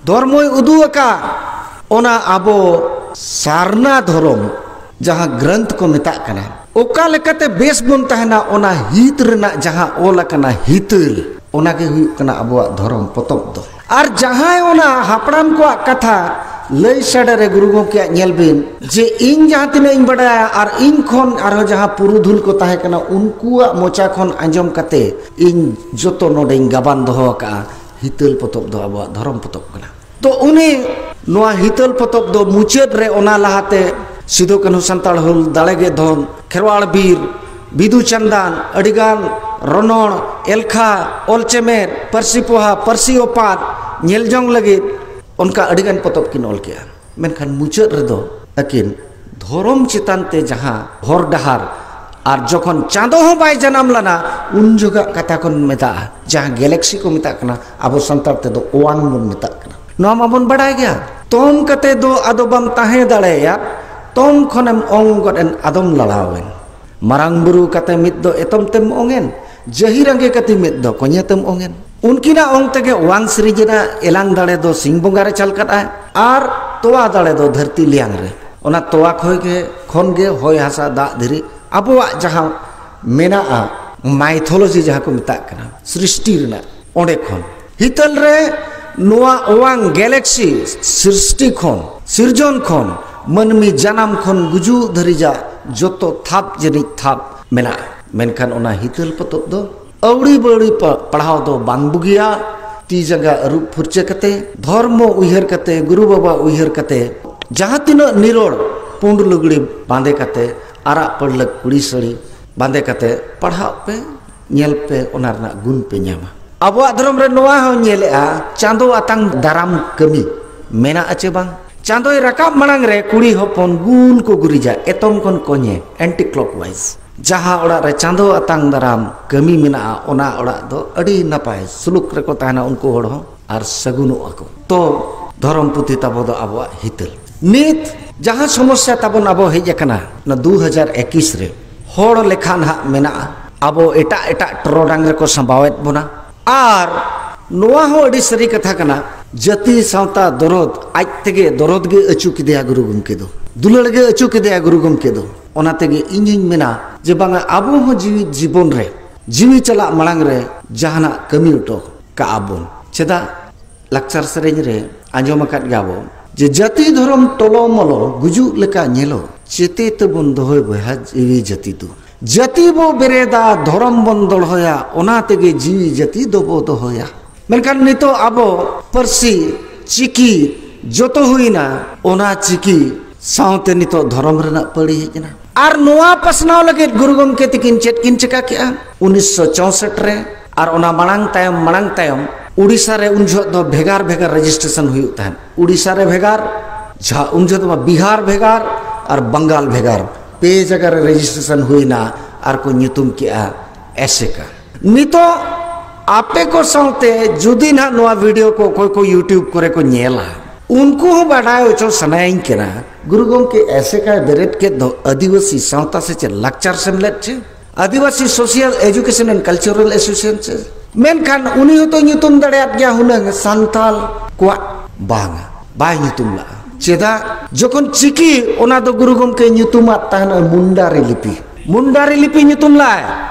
ᱫᱷᱚᱨᱢᱚᱭ ᱩᱫᱩᱜ ᱟᱠᱟᱫ, ᱚᱱᱟ ᱟᱵᱚ ᱥᱟᱨᱱᱟ ᱫᱷᱚᱨᱚᱢ ᱡᱟᱦᱟᱸ ᱜᱨᱚᱱᱛᱷ ᱠᱚ ᱢᱮᱛᱟᱜ ᱠᱟᱱᱟ, ᱚᱠᱟ ᱞᱮᱠᱟᱛᱮ ᱵᱮᱥ ᱵᱚᱱ ᱛᱟᱦᱮᱱᱟ, ᱚᱱᱟ ᱦᱤᱛ ᱨᱮᱱᱟᱜ ᱡᱟᱦᱟᱸ ᱚᱞ ᱟᱠᱟᱱᱟ ᱦᱤᱛᱟᱹᱞ, ᱚᱱᱟ ᱜᱮ ᱦᱩᱭᱩᱜ ᱠᱟᱱᱟ ᱟᱵᱚᱣᱟᱜ ᱫᱷᱚᱨᱚᱢ ᱯᱚᱛᱚᱵ ᱫᱚ᱾ ᱟᱨ ᱡᱟᱦᱟᱸᱭ ᱚᱱᱟ ᱦᱟᱯᱲᱟᱢ ᱠᱚᱣᱟᱜ ᱠᱟᱛᱷᱟ ᱞᱟᱹᱭ ᱥᱟᱰᱮ ᱨᱮ ᱜᱩᱨᱩ ᱜᱚᱢᱠᱮᱭᱟᱜ ᱧᱮᱞ ᱵᱤᱱ, ᱡᱮ ᱤᱧ ᱡᱟᱦᱟᱸ ᱛᱤᱱᱟᱹᱜ ᱤᱧ ᱵᱟᱰᱟᱭᱟ ᱟᱨ ᱤᱧ ᱠᱷᱚᱱ ᱟᱨᱦᱚᱸ ᱡᱟᱦᱟᱸ ᱯᱩᱨᱩᱫᱷᱩᱞ ᱠᱚ ᱛᱟᱦᱮᱸ ᱠᱟᱱᱟ ᱩᱱᱠᱩᱣᱟᱜ ᱢᱚᱪᱟ ᱠᱷᱚᱱ ᱟᱸᱡᱚᱢ ᱠᱟᱛᱮ ᱤᱧ ᱡᱚᱛᱚ ᱱᱚᱰᱮᱧ ᱜᱟᱵᱟᱱ ᱫᱚᱦᱚ ᱟᱠᱟᱫᱼᱟ, ᱦᱤᱛᱟᱹᱞ ᱯᱚᱛᱚᱵ ᱫᱚ ᱟᱵᱚᱣᱟᱜ ᱫᱷᱚᱨᱚᱢ ᱯᱚᱛᱚᱵ ᱠᱟᱱᱟ᱾ ᱛᱚ ᱩᱱᱤ ᱱᱚᱣᱟ ᱦᱤᱛᱟᱹᱞ ᱯᱚᱛᱚᱵ ᱫᱚ ᱢᱩᱪᱟᱹᱫ ᱨᱮ ᱚᱱᱟ ᱞᱟᱦᱟᱛᱮ ᱥᱤᱫᱩ ᱠᱟᱹᱱᱦᱩ ᱥᱟᱱᱛᱟᱲ ᱦᱩᱞ ᱫᱟᱲᱮ ᱜᱮ ᱫᱷᱚᱱ, ᱠᱷᱮᱨᱣᱟᱲ ᱵᱤᱨ, ᱵᱤᱫᱩ ᱪᱟᱸᱫᱟᱱ, ᱟᱹᱰᱤᱜᱟᱱ ᱨᱚᱱᱚᱲ, ᱮᱞᱠᱷᱟ, ᱚᱞ ᱪᱮᱢᱮᱫ, ᱯᱟᱹᱨᱥᱤ ᱯᱚᱦᱟ, ᱯᱟᱹᱨᱥᱤ ᱚᱯᱟᱛ ᱧᱮᱞ ᱡᱚᱝ ᱞᱟᱹᱜᱤᱫ ᱚᱱᱠᱟ ᱟᱹᱰᱤᱜᱟᱱ ᱯᱚᱛᱚᱵ ᱠᱤᱱ ᱚᱞ ᱠᱮᱜᱼᱟ᱾ ᱢᱮᱱᱠᱷᱟᱱ ᱢᱩᱪᱟᱹᱫ ᱨᱮᱫᱚ ᱟᱹᱠᱤᱱ ᱫᱷᱚᱨᱚᱢ ᱪᱮᱛᱟᱱ ᱛᱮ ᱡᱟᱦᱟᱸ ᱦᱚᱨ ᱰᱟᱦᱟᱨ, ᱟᱨ ᱡᱚᱠᱷᱚᱱ ᱪᱟᱸᱫᱚ ᱦᱚᱸ ᱵᱟᱭ ᱡᱟᱱᱟᱢ ᱞᱮᱱᱟ, ᱩᱱ ᱡᱚᱠᱷᱟᱜ ᱠᱟᱛᱷᱟ ᱠᱷᱚᱱ ᱢᱮᱛᱟᱜᱼᱟ, ᱡᱟᱦᱟᱸ ᱜᱮᱞᱮᱠᱥᱤ ᱠᱚ ᱢᱮᱛᱟᱜ ᱠᱟᱱᱟ, ᱟᱵᱚ ᱥᱟᱱᱛᱟᱲ ᱛᱮᱫᱚ ᱚᱣᱟᱝ ᱵᱚᱱ ᱢᱮᱛᱟᱜ ᱠᱟᱱᱟ᱾ ᱱᱚᱣᱟ ᱢᱟᱵᱚᱱ ᱵᱟᱰᱟᱭ ᱜᱮᱭᱟ, ᱛᱚᱢ ᱠᱟᱛᱮ ᱫᱚ ᱟᱫᱚ ᱵᱟᱢ ᱛᱟᱦᱮᱸ ᱫᱟᱲᱮᱭᱟᱜ, ᱛᱚᱢ ᱠᱷᱚᱱᱮᱢ ᱚᱝ ᱜᱚᱫ ᱮᱱ ᱟᱫᱚᱢ ᱞᱟᱲᱟᱣᱮᱱ᱾ ᱢᱟᱨᱟᱝ ᱵᱩᱨᱩ ᱠᱟᱛᱮ ᱢᱤᱫ ᱫᱚ ᱮᱛᱚᱢ ᱛᱮᱢ ᱚᱝᱮᱱ, ᱡᱟᱹᱦᱤᱨ ᱟᱸᱜᱮ ᱠᱟᱛᱮ ᱢᱤᱫ ᱫᱚ ᱠᱚᱧᱮ ᱛᱮᱢ ᱚᱝᱮᱱ᱾ ᱩᱱᱠᱤᱱᱟᱜ ᱚᱝ ᱛᱮᱜᱮ ᱚᱣᱟᱝ ᱥᱤᱨᱤᱡ ᱮᱱᱟ, ᱮᱞᱟᱝ ᱫᱟᱲᱮ ᱫᱚ ᱥᱤᱧ ᱵᱚᱸᱜᱟ ᱨᱮ ᱪᱟᱞ ᱠᱟᱫ ᱟᱭ, ᱟᱨ ᱛᱚᱣᱟ ᱫᱟᱲᱮ ᱫᱚ ᱫᱷᱟᱹᱨᱛᱤ ᱞᱮᱭᱟᱝ ᱨᱮ᱾ ᱚᱱᱟ ᱛᱚᱣᱟ ᱠᱷᱚᱭ ᱜᱮ, ᱠᱷᱚᱱ ᱜᱮ ᱦᱚᱭ ᱦᱟᱥᱟ ᱫᱟᱜ ᱫᱷᱤᱨᱤ ᱟᱵᱚᱣᱟᱜ ᱡᱟᱦᱟᱸ ᱢᱮᱱᱟᱜᱼᱟ, ᱢᱟᱭᱛᱷᱳᱞᱚᱡᱤ ᱡᱟᱦᱟᱸ ᱠᱚ ᱢᱮᱛᱟᱜ ᱠᱟᱱᱟ, ᱥᱨᱤᱥᱴᱤ ᱨᱮᱱᱟᱜ, ᱚᱸᱰᱮ ᱠᱷᱚᱱ ᱦᱤᱛᱟᱹᱞ ᱨᱮ ᱱᱚᱣᱟ ᱚᱣᱟᱝ ᱜᱮᱞᱮᱠᱥᱤ ᱥᱨᱤᱥᱴᱤ ᱠᱷᱚᱱ, ᱥᱤᱨᱡᱚᱱ ᱠᱷᱚᱱ, ᱢᱟᱹᱱᱢᱤ ᱡᱟᱱᱟᱢ ᱠᱷᱚᱱ ᱜᱩᱡᱩᱜ ᱫᱷᱟᱹᱨᱤᱡᱟᱜ ᱡᱚᱛᱚ ᱛᱷᱟᱯ ᱡᱟᱹᱱᱤᱡ ᱛᱷᱟᱯ ᱢᱮᱱᱟᱜᱼᱟ᱾ ᱢᱮᱱᱠᱷᱟᱱ ᱚᱱᱟ ᱦᱤᱛᱟᱹᱞ ᱯᱚᱛᱚᱵ ᱫᱚ ᱟᱹᱣᱲᱤ ᱵᱟᱹᱣᱲᱤ ᱯᱟ-, ᱯᱟᱲᱦᱟᱣ ᱫᱚ ᱵᱟᱝ ᱵᱩᱜᱤᱭᱟ᱾ ᱛᱤ ᱡᱟᱸᱜᱟ ᱟᱹᱨᱩᱵ ᱯᱷᱩᱨᱪᱟᱹ ᱠᱟᱛᱮ, ᱫᱷᱚᱨᱢᱚ ᱩᱭᱦᱟᱹᱨ ᱠᱟᱛᱮ, ᱜᱩᱨᱩ ᱵᱟᱵᱟ ᱩᱭᱦᱟᱹᱨ ᱠᱟᱛᱮ, ᱡᱟᱦᱟᱸ ᱛᱤᱱᱟᱹᱜ ᱱᱤᱨᱚᱲ ᱯᱩᱸᱰ ᱞᱩᱜᱽᱲᱤ ᱵᱟᱸᱫᱮ ᱠᱟᱛᱮ, ᱟᱨᱟᱜ ᱯᱟᱹᱲᱞᱟᱹᱠ ᱠᱩᱲᱤ ᱥᱟᱹᱲᱤ ᱵᱟᱸᱫᱮ ᱠᱟᱛᱮ ᱯᱟᱲᱦᱟᱜ ᱯᱮ, ᱧᱮᱞ ᱯᱮ, ᱚᱱᱟ ᱨᱮᱱᱟᱜ ᱜᱩᱱ ᱯᱮ ᱧᱟᱢᱟ᱾ ᱟᱵᱚᱣᱟᱜ ᱫᱷᱚᱨᱚᱢ ᱨᱮ ᱱᱚᱣᱟ ᱦᱚᱸ ᱧᱮᱞᱮᱜᱼᱟ, ᱪᱟᱸᱫᱚ ᱟᱛᱟᱝ ᱫᱟᱨᱟᱢ ᱠᱟᱹᱢᱤ ᱢᱮᱱᱟᱜᱼᱟ ᱪᱮ ᱵᱟᱝ? ᱪᱟᱸᱫᱚᱭ ᱨᱟᱠᱟᱵ ᱢᱟᱲᱟᱝ ᱨᱮ ᱠᱩᱲᱤ ᱦᱚᱯᱚᱱ ᱜᱩᱞ ᱠᱚ ᱜᱩᱨᱤᱡᱟ, ᱮᱛᱚᱢ ᱠᱷᱚᱱ ᱠᱚᱧᱮ, anti clockwise᱾ ᱡᱟᱦᱟᱸ ᱚᱲᱟᱜ ᱨᱮ ᱪᱟᱸᱫᱚ ᱟᱛᱟᱝ ᱫᱟᱨᱟᱢ ᱠᱟᱹᱢᱤ ᱢᱮᱱᱟᱜᱼᱟ, ᱚᱱᱟ ᱚᱲᱟᱜ ᱫᱚ ᱟᱹᱰᱤ ᱱᱟᱯᱟᱭ ᱥᱩᱞᱩᱠ ᱨᱮᱠᱚ ᱛᱟᱦᱮᱱᱟ ᱩᱱᱠᱩ ᱦᱚᱲ ᱦᱚᱸ, ᱟᱨ ᱥᱟᱹᱜᱩᱱᱚᱜᱼᱟ ᱠᱚ᱾ ᱛᱚ ᱫᱷᱚᱨᱚᱢ ᱯᱩᱛᱷᱤ ᱛᱟᱵᱚ ᱫᱚ ᱟᱵᱚᱣᱟᱜ ᱦᱤᱛᱟᱹᱞ᱾ ᱱᱤᱛ ᱡᱟᱦᱟᱸ ᱥᱚᱢᱚᱥᱥᱟ ᱛᱟᱵᱚᱱ ᱟᱵᱚ ᱦᱮᱡ ᱟᱠᱟᱱᱟ ᱚᱱᱟ ᱫᱩ ᱦᱟᱡᱟᱨ ᱮᱠᱤᱥ ᱨᱮ, ᱦᱚᱲ ᱞᱮᱠᱷᱟ ᱱᱟᱦᱟᱜ ᱢᱮᱱᱟᱜᱼᱟ, ᱟᱵᱚ ᱮᱴᱟᱜ ᱮᱴᱟᱜ ᱴᱚᱨᱚᱰᱟᱝ ᱨᱮᱠᱚ ᱥᱟᱢᱵᱟᱣᱮᱫ ᱵᱚᱱᱟ, ᱟᱨ ᱱᱚᱣᱟ ᱦᱚᱸ ᱟᱹᱰᱤ ᱥᱟᱹᱨᱤ ᱠᱟᱛᱷᱟ ᱠᱟᱱᱟ, ᱡᱟᱹᱛᱤ ᱥᱟᱶᱛᱟ ᱫᱚᱨᱚᱫ ᱟᱡ ᱛᱮᱜᱮ ᱫᱚᱨᱚᱫ ᱜᱮ ᱟᱹᱪᱩ ᱠᱮᱫᱮᱭᱟ ᱜᱩᱨᱩ ᱜᱚᱢᱠᱮ ᱫᱚ, ᱫᱩᱞᱟᱹᱲ ᱜᱮ ᱟᱹᱪᱩ ᱠᱮᱫᱮᱭᱟ ᱜᱩᱨᱩ ᱜᱚᱢᱠᱮ ᱫᱚ᱾ ᱚᱱᱟ ᱛᱮᱜᱮ ᱤᱧᱤᱧ ᱢᱮᱱᱟ ᱡᱮ ᱵᱟᱝᱟ, ᱟᱵᱚ ᱦᱚᱸ ᱡᱤᱣᱤ ᱡᱤᱵᱚᱱ ᱨᱮ, ᱡᱤᱣᱤ ᱪᱟᱞᱟᱜ ᱢᱟᱲᱟᱝ ᱨᱮ ᱡᱟᱦᱟᱱᱟᱜ ᱠᱟᱹᱢᱤ ᱦᱚᱴᱚ ᱠᱟᱜᱼᱟ ᱵᱚᱱ᱾ ᱪᱮᱫᱟᱜ? ᱞᱟᱠᱪᱟᱨ ᱥᱮᱨᱮᱧ ᱨᱮ ᱟᱸᱡᱚᱢ ᱟᱠᱟᱫ ᱜᱮᱭᱟ ᱵᱚᱱ ᱡᱮ ᱡᱟᱹᱛᱤ ᱫᱷᱚᱨᱚᱢ ᱴᱚᱞᱚ ᱢᱚᱞᱚ ᱜᱩᱡᱩᱜ ᱞᱮᱠᱟ ᱧᱮᱞᱚᱜ, ᱪᱮᱛᱮ ᱛᱮᱵᱚᱱ ᱫᱚᱦᱚᱭ ᱵᱚᱭᱦᱟ ᱡᱤᱣᱤ ᱡᱟᱹᱛᱤ ᱫᱚ᱾ ᱡᱟᱹᱛᱤ ᱵᱚ ᱵᱮᱨᱮᱫᱟ, ᱫᱷᱚᱨᱚᱢ ᱵᱚᱱ ᱫᱚᱲᱦᱚᱭᱟ, ᱚᱱᱟ ᱛᱮᱜᱮ ᱡᱤᱣᱤ ᱡᱟᱹᱛᱤ ᱫᱚᱵᱚ ᱫᱚᱦᱚᱭᱟ᱾ ᱢᱮᱱᱠᱷᱟᱱ ᱱᱤᱛᱚᱜ ᱟᱵᱚ ᱯᱟᱹᱨᱥᱤ, ᱪᱤᱠᱤ ᱡᱚᱛᱚ ᱦᱩᱭᱱᱟ, ᱚᱱᱟ ᱪᱤᱠᱤ ᱥᱟᱶᱛᱮ ᱱᱤᱛᱚᱜ ᱫᱷᱚᱨᱚᱢ ᱨᱮᱱᱟᱜ ᱯᱟᱹᱲᱤ ᱦᱮᱡ ᱮᱱᱟ᱾ ᱟᱨ ᱱᱚᱣᱟ ᱯᱟᱥᱱᱟᱣ ᱞᱟᱹᱜᱤᱫ ᱜᱩᱨᱩ ᱜᱚᱢᱠᱮ ᱛᱤᱠᱤᱱ ᱪᱮᱫ ᱠᱤᱱ ᱪᱮᱠᱟ ᱠᱮᱜᱼᱟ? ᱩᱱᱤᱥᱥᱚ ᱪᱳᱥᱚᱴ ᱨᱮ ᱟᱨ ᱚᱱᱟ ᱢᱟᱲᱟᱝ ᱛᱟᱭᱚᱢ, ᱢᱟᱲᱟᱝ ᱛᱟᱭᱚᱢ ᱩᱲᱤᱥᱥᱟ ᱨᱮ ᱩᱱ ᱡᱚᱦᱚᱜ ᱫᱚ ᱵᱷᱮᱜᱟᱨ ᱵᱷᱮᱜᱟᱨ ᱨᱮᱡᱤᱥᱴᱨᱮᱥᱚᱱ ᱦᱩᱭᱩᱜ ᱛᱟᱦᱮᱸᱫ᱾ ᱩᱲᱤᱥᱥᱟ ᱨᱮ ᱵᱷᱮᱜᱟᱨ, ᱡᱷᱟ-, ᱩᱱ ᱡᱚᱦᱚᱜ ᱫᱚ ᱵᱤᱦᱟᱨ ᱵᱷᱮᱜᱟᱨ ᱟᱨ ᱵᱟᱝᱜᱟᱞ ᱵᱷᱮᱜᱟᱨ, ᱯᱮ ᱡᱟᱭᱜᱟ ᱨᱮ ᱨᱮᱡᱤᱥᱴᱨᱮᱥᱚᱱ ᱦᱩᱭᱱᱟ ᱟᱨ ᱠᱚ ᱧᱩᱛᱩᱢ ᱠᱮᱜᱼᱟ ᱮᱥᱮᱠᱟ᱾ ᱱᱤᱛᱚᱜ ᱟᱯᱮ ᱠᱚ ᱥᱟᱶᱛᱮ ᱡᱩᱫᱤ ᱱᱟᱦᱟᱜ ᱱᱚᱣᱟ ᱵᱷᱤᱰᱤᱭᱳ ᱠᱚ ᱚᱠᱚᱭ ᱠᱚ YouTube ᱠᱚᱨᱮ ᱠᱚ ᱧᱮᱞᱟ, ᱩᱱᱠᱩ ᱦᱚᱸ ᱵᱟᱰᱟᱭ ᱦᱚᱪᱚ ᱥᱟᱱᱟᱭᱤᱧ ᱠᱟᱱᱟ, ᱜᱩᱨᱩ ᱜᱚᱢᱠᱮ ᱮᱥᱮᱠᱟᱭ ᱵᱮᱨᱮᱫ ᱠᱮᱫ ᱫᱚ ᱟᱹᱫᱤᱵᱟᱹᱥᱤ ᱥᱟᱶᱛᱟ ᱥᱮᱪᱮᱫ ᱞᱟᱠᱪᱟᱨ ᱥᱮᱢᱞᱮᱫ ᱪᱮ Adivasi social education and cultural association ᱪᱮ? ᱢᱮᱱᱠᱷᱟᱱ ᱩᱱᱤ ᱦᱚᱸᱛᱚ ᱧᱩᱛᱩᱢ ᱫᱟᱲᱮᱭᱟᱫ ᱜᱮᱭᱟ ᱦᱩᱱᱟᱹᱝ, ᱥᱟᱱᱛᱟᱞ ᱠᱚᱣᱟᱜ ᱵᱟᱝᱟ, ᱵᱟᱭ ᱧᱩᱛᱩᱢ ᱞᱟᱜᱼᱟ᱾ ᱪᱮᱫᱟᱜ? ᱡᱚᱠᱷᱚᱱ ᱪᱤᱠᱤ, ᱚᱱᱟ ᱫᱚ ᱜᱩᱨᱩ ᱜᱚᱢᱠᱮ ᱧᱩᱛᱩᱢᱟᱫ ᱛᱟᱦᱮᱱᱟ ᱢᱩᱱᱰᱟᱨᱤ ᱞᱤᱯᱤ᱾ ᱢᱩᱱᱰᱟᱨᱤ ᱞᱤᱯᱤ ᱧᱩᱛᱩᱢ ᱞᱟᱜᱼᱟᱭ᱾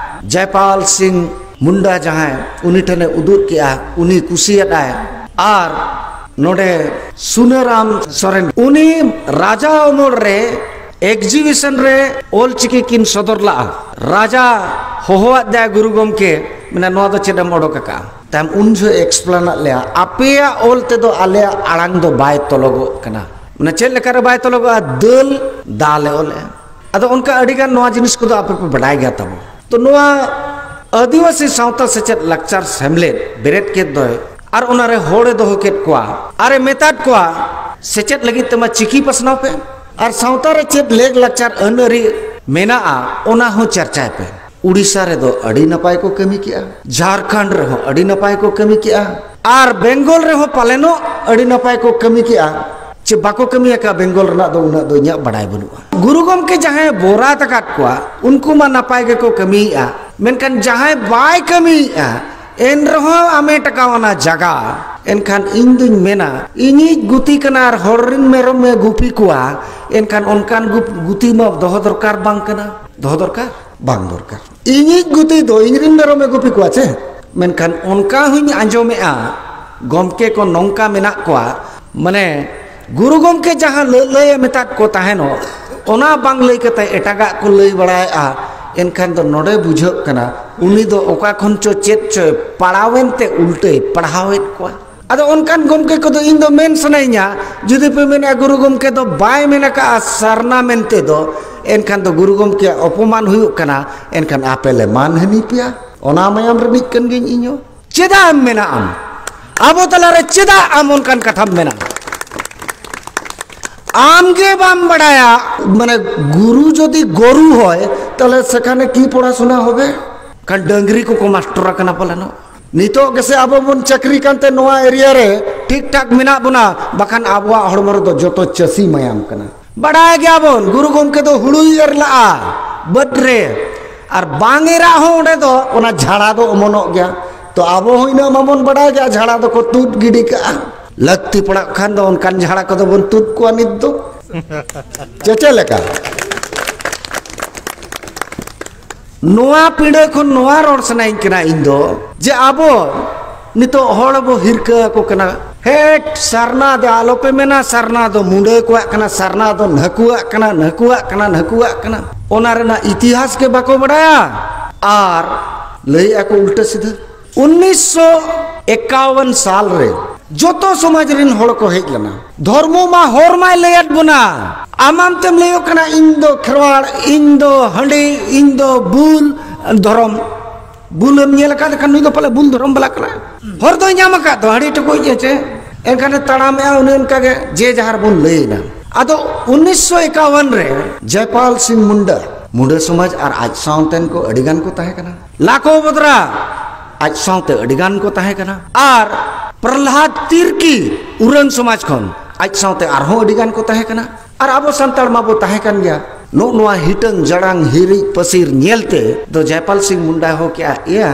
ᱡᱚᱭᱯᱟᱞ ᱥᱤᱝ ᱢᱩᱱᱰᱟ ᱡᱟᱦᱟᱸᱭ, ᱩᱱᱤ ᱴᱷᱮᱱᱮ ᱩᱫᱩᱜ ᱠᱮᱜᱼᱟ, ᱩᱱᱤ ᱠᱩᱥᱤᱭᱟᱫᱟᱭ᱾ ᱟᱨ ᱱᱚᱰᱮ ᱥᱩᱱᱟᱹᱨᱟᱢ ᱥᱚᱨᱮᱱ, ᱩᱱᱤ ᱨᱟᱡᱟ ᱚᱢᱚᱞ ᱨᱮ ᱮᱠᱡᱤᱵᱤᱥᱚᱱ ᱨᱮ ᱚᱞ ᱪᱤᱠᱤ ᱠᱤᱱ ᱥᱚᱫᱚᱨ ᱞᱟᱜᱼᱟ᱾ ᱨᱟᱡᱟ ᱦᱚᱦᱚᱣᱟᱫ ᱫᱟᱭ ᱜᱩᱨᱩ ᱜᱚᱢᱠᱮ, ᱢᱮᱱᱟ, "ᱱᱚᱣᱟ ᱫᱚ ᱪᱮᱫ ᱮᱢ ᱚᱰᱚᱠ ᱟᱠᱟᱜᱼᱟ?" ᱛᱟᱭᱚᱢ ᱩᱱ ᱡᱚᱦᱚᱜ ᱮᱠᱥᱯᱞᱮᱱ ᱟᱫ ᱞᱮᱭᱟ, "ᱟᱯᱮᱭᱟᱜ ᱚᱞ ᱛᱮᱫᱚ ᱟᱞᱮᱭᱟᱜ ᱟᱲᱟᱝ ᱫᱚ ᱵᱟᱭ ᱛᱚᱞᱚᱜᱚᱜ ᱠᱟᱱᱟ᱾" ᱢᱟᱱᱮ ᱪᱮᱫ ᱞᱮᱠᱟᱨᱮ ᱵᱟᱭ ᱛᱚᱞᱚᱜᱚᱜᱼᱟ? ᱫᱟᱹᱞ ᱫᱟᱞ ᱮ ᱚᱞᱮᱜᱼᱟ᱾ ᱟᱫᱚ ᱚᱱᱠᱟ ᱟᱹᱰᱤᱜᱟᱱ ᱱᱚᱣᱟ ᱡᱤᱱᱤᱥ ᱠᱚᱫᱚ ᱟᱯᱮ ᱯᱮ ᱵᱟᱰᱟᱭ ᱜᱮᱭᱟ ᱛᱟᱵᱚ᱾ ᱛᱚ ᱱᱚᱣᱟ ᱟᱹᱫᱤᱵᱟᱹᱥᱤ ᱥᱟᱶᱛᱟ ᱥᱮᱪᱮᱫ ᱞᱟᱠᱪᱟᱨ ᱥᱮᱢᱞᱮᱫ ᱵᱮᱨᱮᱫ ᱠᱮᱫ ᱫᱚᱭ, ᱟᱨ ᱚᱱᱟᱨᱮ ᱦᱚᱲᱮ ᱫᱚᱦᱚ ᱠᱮᱫ ᱠᱚᱣᱟ, ᱟᱨᱮ ᱢᱮᱛᱟᱫ ᱠᱚᱣᱟ, "ᱥᱮᱪᱮᱫ ᱞᱟᱹᱜᱤᱫ ᱛᱮᱢᱟ ᱪᱤᱠᱤ ᱯᱟᱥᱱᱟᱣ ᱯᱮ, ᱟᱨ ᱥᱟᱶᱛᱟ ᱨᱮ ᱪᱮᱫ ᱞᱮᱠ ᱞᱟᱠᱪᱟᱨ ᱟᱹᱱ ᱟᱹᱨᱤ ᱢᱮᱱᱟᱜᱼᱟ, ᱚᱱᱟ ᱦᱚᱸ ᱪᱟᱨᱪᱟᱭ ᱯᱮ᱾ ᱩᱲᱤᱥᱥᱟ ᱨᱮᱫᱚ ᱟᱹᱰᱤ ᱱᱟᱯᱟᱭ ᱠᱚ ᱠᱟᱹᱢᱤ ᱠᱮᱜᱼᱟ, ᱡᱷᱟᱲᱠᱷᱚᱸᱰ ᱨᱮᱦᱚᱸ ᱟᱹᱰᱤ ᱱᱟᱯᱟᱭ ᱠᱚ ᱠᱟᱹᱢᱤ ᱠᱮᱜᱼᱟ, ᱟᱨ ᱵᱮᱝᱜᱚᱞ ᱨᱮᱦᱚᱸ ᱯᱟᱞᱮᱱᱚᱜ ᱟᱹᱰᱤ ᱱᱟᱯᱟᱭ ᱠᱚ ᱠᱟᱹᱢᱤ ᱠᱮᱜᱼᱟ᱾ ᱪᱮ ᱵᱟᱠᱚ ᱠᱟᱹᱢᱤ ᱟᱠᱟᱫ ᱵᱮᱝᱜᱚᱞ ᱨᱮᱱᱟᱜ ᱫᱚ ᱩᱱᱟᱹᱜ ᱫᱚ ᱤᱧᱟᱹᱜ ᱵᱟᱰᱟᱭ ᱵᱟᱹᱱᱩᱜᱼᱟ᱾ ᱜᱩᱨᱩ ᱜᱚᱢᱠᱮ ᱡᱟᱦᱟᱸᱭ ᱵᱚᱨᱟᱛ ᱟᱠᱟᱫ ᱠᱚᱣᱟ, ᱩᱱᱠᱩ ᱢᱟ ᱱᱟᱯᱟᱭ ᱜᱮᱠᱚ ᱠᱟᱹᱢᱤᱭᱮᱜᱼᱟ, ᱢᱮᱱᱠᱷᱟᱱ ᱡᱟᱦᱟᱸᱭ ᱵᱟᱭ ᱠᱟᱹᱢᱤᱭᱮᱜᱼᱟ, ᱮᱱ ᱨᱮᱦᱚᱸ ᱟᱢᱮ ᱴᱟᱠᱟᱣᱟᱱᱟ ᱡᱟᱜᱟ, ᱮᱱᱠᱷᱟᱱ ᱤᱧ ᱫᱩᱧ ᱢᱮᱱᱟ, ᱤᱧᱤᱡ ᱜᱩᱛᱤ ᱠᱟᱱᱟ ᱟᱨ ᱦᱚᱲ ᱨᱤᱱ ᱢᱮᱨᱚᱢᱮ ᱜᱩᱯᱤ ᱠᱚᱣᱟ, ᱮᱱᱠᱷᱟᱱ ᱚᱱᱠᱟᱱ ᱜᱩᱯ-, ᱜᱩᱛᱤ ᱢᱟ ᱫᱚᱦᱚ ᱫᱚᱨᱠᱟᱨ ᱵᱟᱝ ᱠᱟᱱᱟ᱾ ᱫᱚᱦᱚ ᱫᱚᱨᱠᱟᱨ? ᱵᱟᱝ ᱫᱚᱨᱠᱟᱨ᱾ ᱤᱧᱤᱡ ᱜᱩᱛᱤ ᱫᱚ ᱤᱧ ᱨᱤᱱ ᱢᱮᱨᱚᱢᱮ ᱜᱩᱯᱤ ᱠᱚᱣᱟ ᱪᱮ? ᱢᱮᱱᱠᱷᱟᱱ ᱚᱱᱠᱟ ᱦᱚᱸᱧ ᱟᱸᱡᱚᱢᱮᱜᱼᱟ, ᱜᱚᱢᱠᱮ ᱠᱚ ᱱᱚᱝᱠᱟ ᱢᱮᱱᱟᱜ ᱠᱚᱣᱟ, ᱢᱟᱱᱮ, ᱜᱩᱨᱩ ᱜᱚᱢᱠᱮ ᱡᱟᱦᱟᱸ ᱞᱟᱹᱞᱟᱹᱭᱮ ᱢᱮᱛᱟᱫ ᱠᱚ ᱛᱟᱦᱮᱱᱚᱜ, ᱚᱱᱟ ᱵᱟᱝ ᱞᱟᱹᱭ ᱠᱟᱛᱮ ᱮᱴᱟᱜᱟᱜ ᱠᱚ ᱞᱟᱹᱭ ᱵᱟᱲᱟᱭᱮᱜᱼᱟ᱾ ᱮᱱᱠᱷᱟᱱ ᱫᱚ ᱱᱚᱰᱮ ᱵᱩᱡᱷᱟᱹᱜ ᱠᱟᱱᱟ, ᱩᱱᱤ ᱫᱚ ᱚᱠᱟ ᱠᱷᱚᱱ ᱪᱚ ᱪᱮᱫ ᱪᱚᱭ ᱯᱟᱲᱟᱣᱮᱱ ᱛᱮ ᱩᱞᱴᱟᱹᱭ ᱯᱟᱲᱦᱟᱣᱮᱫ ᱠᱚᱣᱟ᱾ ᱟᱫᱚ ᱚᱱᱠᱟᱱ ᱜᱚᱢᱠᱮ ᱠᱚᱫᱚ ᱤᱧ ᱫᱚ ᱢᱮᱱ ᱥᱟᱱᱟᱧᱟ, ᱡᱩᱫᱤ ᱯᱮ ᱢᱮᱱᱟ ᱜᱩᱨᱩ ᱜᱚᱢᱠᱮ ᱫᱚ ᱵᱟᱭ ᱢᱮᱱ ᱟᱠᱟᱜᱼᱟ ᱥᱟᱨᱱᱟ ᱢᱮᱱᱛᱮ ᱫᱚ, ᱮᱱᱠᱷᱟᱱ ᱫᱚ ᱜᱩᱨᱩ ᱜᱚᱢᱠᱮᱭᱟᱜ ᱚᱯᱚᱢᱟᱱ ᱦᱩᱭᱩᱜ ᱠᱟᱱᱟ᱾ ᱮᱱᱠᱷᱟᱱ ᱟᱯᱮ ᱞᱮ ᱢᱟᱱᱦᱟᱹᱱᱤ ᱯᱮᱭᱟ, ᱚᱱᱟ ᱢᱟᱭᱟᱢ ᱨᱤᱱᱤᱡ ᱠᱟᱱ ᱜᱤᱭᱟᱹᱧ ᱤᱧ ᱦᱚᱸ᱾ ᱪᱮᱫᱟᱜ ᱮᱢ ᱢᱮᱱᱟ ᱟᱢ? ᱟᱵᱚ ᱛᱟᱞᱟᱨᱮ ᱪᱮᱫᱟᱜ ᱟᱢ ᱚᱱᱠᱟᱱ ᱠᱟᱛᱷᱟᱢ ᱢᱮᱱᱟ? ᱟᱢ ᱜᱮ ᱵᱟᱢ ᱵᱟᱲᱟᱭᱟ, ᱢᱟᱱᱮ, ᱜᱩᱨᱩ ᱡᱩᱫᱤ ᱜᱩᱨᱩ ᱦᱚᱭ, ᱛᱟᱦᱞᱮ ᱥᱮᱠᱷᱟᱱᱮ ᱠᱤ ᱯᱚᱲᱟᱥᱩᱱᱟ ᱦᱚᱵᱮ? ᱠᱷᱟᱱ ᱰᱟᱹᱝᱨᱤ ᱠᱚᱠᱚ ᱢᱟᱥᱴᱚᱨ ᱟᱠᱟᱱᱟ ᱯᱟᱞᱮᱱᱚᱜ᱾ ᱱᱤᱛᱚᱜ ᱜᱮᱥᱮ ᱟᱵᱚ ᱵᱚᱱ ᱪᱟᱹᱠᱨᱤ ᱠᱟᱱᱛᱮ ᱱᱚᱣᱟ ᱮᱨᱤᱭᱟ ᱨᱮ ᱴᱷᱤᱠ ᱴᱷᱟᱠ ᱢᱮᱱᱟᱜ ᱵᱚᱱᱟ, ᱵᱟᱠᱷᱟᱱ ᱟᱵᱚᱣᱟᱜ ᱦᱚᱲᱢᱚ ᱨᱮᱫᱚ ᱡᱚᱛᱚ ᱪᱟᱹᱥᱤ ᱢᱟᱭᱟᱢ ᱠᱟᱱᱟ᱾ ᱵᱟᱰᱟᱭ ᱜᱮᱭᱟᱵᱚᱱ, ᱜᱩᱨᱩ ᱜᱚᱢᱠᱮ ᱫᱚ ᱦᱩᱲᱩᱭ ᱮᱨ ᱞᱟᱜᱼᱟ ᱵᱟᱹᱫᱽ ᱨᱮ, ᱟᱨ ᱵᱟᱝ ᱮᱨᱟᱜ ᱦᱚᱸ ᱚᱸᱰᱮ ᱫᱚ ᱚᱱᱟ ᱡᱷᱟᱲᱟ ᱫᱚ ᱚᱢᱚᱱᱚᱜ ᱜᱮᱭᱟ᱾ ᱛᱚ ᱟᱵᱚ ᱦᱚᱸ ᱤᱱᱟᱹᱜ ᱢᱟᱵᱚᱱ ᱵᱟᱰᱟᱭ ᱜᱮᱭᱟ, ᱡᱷᱟᱲᱟ ᱫᱚᱠᱚ ᱛᱩᱫ ᱜᱤᱰᱤ ᱠᱟᱜᱼᱟ᱾ ᱞᱟᱹᱠᱛᱤ ᱯᱟᱲᱟᱜ ᱠᱷᱟᱱ ᱫᱚ ᱚᱱᱠᱟᱱ ᱡᱷᱟᱲᱟ ᱠᱚᱫᱚ ᱵᱚᱱ ᱛᱩᱫ ᱠᱚᱣᱟ ᱱᱤᱛ ᱫᱚ᱾ ᱪᱮ ᱪᱮᱫ ᱞᱮᱠᱟ? ᱱᱚᱣᱟ ᱯᱤᱲᱟᱹ ᱠᱷᱚᱱ ᱱᱚᱣᱟ ᱨᱚᱲ ᱥᱟᱱᱟᱧ ᱠᱟᱱᱟ ᱤᱧ ᱫᱚ, ᱡᱮ ᱟᱵᱚ ᱱᱤᱛᱚᱜ ᱦᱚᱲ ᱵᱚ ᱦᱤᱨᱠᱟᱹ ᱟᱠᱚ ᱠᱟᱱᱟ, "ᱦᱮᱴ, ᱥᱟᱨᱱᱟ ᱫᱚ ᱟᱞᱚᱯᱮ ᱢᱮᱱᱟ, ᱥᱟᱨᱱᱟ ᱫᱚ ᱢᱩᱰᱟᱹ ᱠᱚᱣᱟᱜ ᱠᱟᱱᱟ, ᱥᱟᱨᱱᱟ ᱫᱚ ᱱᱟᱹᱠᱩᱣᱟᱜ ᱠᱟᱱᱟ, ᱱᱟᱹᱠᱩᱣᱟᱜ ᱠᱟᱱᱟ, ᱱᱟᱹᱠᱩᱣᱟᱜ ᱠᱟᱱᱟ᱾" ᱚᱱᱟ ᱨᱮᱱᱟᱜ ᱤᱛᱤᱦᱟᱥ ᱜᱮ ᱵᱟᱠᱚ ᱵᱟᱰᱟᱭᱟ ᱟᱨ ᱞᱟᱹᱭᱮᱜᱼᱟ ᱠᱚ ᱩᱞᱴᱟᱹ ᱥᱤᱫᱷᱟᱹ᱾ ᱩᱱᱤᱥᱥᱚ ᱮᱠᱟᱣᱚᱱ ᱥᱟᱞ ᱨᱮ ᱡᱚᱛᱚ ᱥᱚᱢᱟᱡᱽ ᱨᱤᱱ ᱦᱚᱲ ᱠᱚ ᱦᱮᱡ ᱞᱮᱱᱟ᱾ ᱫᱷᱚᱨᱢᱚ ᱢᱟ ᱦᱚᱨ ᱢᱟᱭ ᱞᱟᱹᱭᱟᱫ ᱵᱚᱱᱟ᱾ ᱟᱢ ᱟᱢ ᱛᱮᱢ ᱞᱟᱹᱭᱚᱜ ᱠᱟᱱᱟ, "ᱤᱧ ᱫᱚ ᱠᱷᱮᱨᱣᱟᱲ, ᱤᱧ ᱫᱚ ᱦᱟᱺᱰᱤ, ᱤᱧ ᱫᱚ ᱵᱩᱞ ᱫᱷᱚᱨᱚᱢ᱾" ᱵᱩᱞᱮᱢ ᱧᱮᱞ ᱟᱠᱟᱫ ᱞᱮᱠᱷᱟᱱ ᱱᱩᱭ ᱫᱚ ᱯᱟᱞᱮ ᱵᱩᱞ ᱫᱷᱚᱨᱚᱢ ᱵᱟᱞᱟ ᱠᱟᱱᱟᱭ᱾ ᱦᱚᱨ ᱫᱚᱭ ᱧᱟᱢ ᱟᱠᱟᱫ ᱫᱚ ᱦᱟᱺᱰᱤ ᱴᱩᱠᱩᱡ ᱜᱮ ᱪᱮ᱾ ᱮᱱᱠᱷᱟᱱᱮ ᱛᱟᱲᱟᱢᱮᱜᱼᱟ, ᱩᱱᱤ ᱚᱱᱠᱟ ᱜᱮ ᱡᱮ ᱡᱟᱦᱟᱨ ᱵᱚᱱ ᱞᱟᱹᱭ ᱮᱫᱟ᱾ ᱟᱫᱚ ᱩᱱᱤᱥᱥᱚ ᱮᱠᱟᱣᱚᱱ ᱨᱮ ᱡᱚᱭᱯᱟᱞ ᱥᱤᱝ ᱢᱩᱱᱰᱟ ᱢᱩᱰᱟᱹ ᱥᱚᱢᱟᱡᱽ ᱟᱨ ᱟᱡ ᱥᱟᱶᱛᱮᱱ ᱠᱚ ᱟᱹᱰᱤ ᱜᱟᱱ ᱠᱚ ᱛᱟᱦᱮᱸ ᱠᱟᱱᱟ᱾ ᱞᱟᱠᱷᱚ ᱵᱚᱫᱽᱨᱟ ᱟᱡ ᱥᱟᱶᱛᱮ ᱟᱹᱰᱤ ᱜᱟᱱ ᱠᱚ ᱛᱟᱦᱮᱸ ᱠᱟᱱᱟ᱾ ᱟᱨ ᱯᱨᱚᱦᱞᱟᱫ ᱛᱤᱨᱠᱤ ᱩᱨᱟᱹᱝ ᱥᱚᱢᱟᱡᱽ ᱠᱷᱚᱱ ᱟᱡ ᱥᱟᱶᱛᱮ ᱟᱨᱦᱚᱸ ᱟᱹᱰᱤ ᱜᱟᱱ ᱠᱚ ᱛᱟᱦᱮᱸ ᱠᱟᱱᱟ᱾ ᱟᱨ ᱟᱵᱚ ᱥᱟᱱᱛᱟᱲ ᱢᱟᱵᱚ ᱛᱟᱦᱮᱸ ᱠᱟᱱ ᱜᱮᱭᱟ᱾ ᱱᱚᱜ ᱱᱚᱣᱟ ᱦᱤᱴᱟᱹᱝ ᱡᱟᱲᱟᱝ ᱦᱤᱨᱤᱡ ᱯᱟᱹᱥᱤᱨ ᱧᱮᱞᱛᱮ ᱫᱚ ᱡᱟᱭᱯᱟᱞ ᱥᱤᱝ ᱢᱩᱱᱰᱟ ᱦᱚᱸ ᱠᱮᱜᱼᱟ, ᱮᱭᱟ,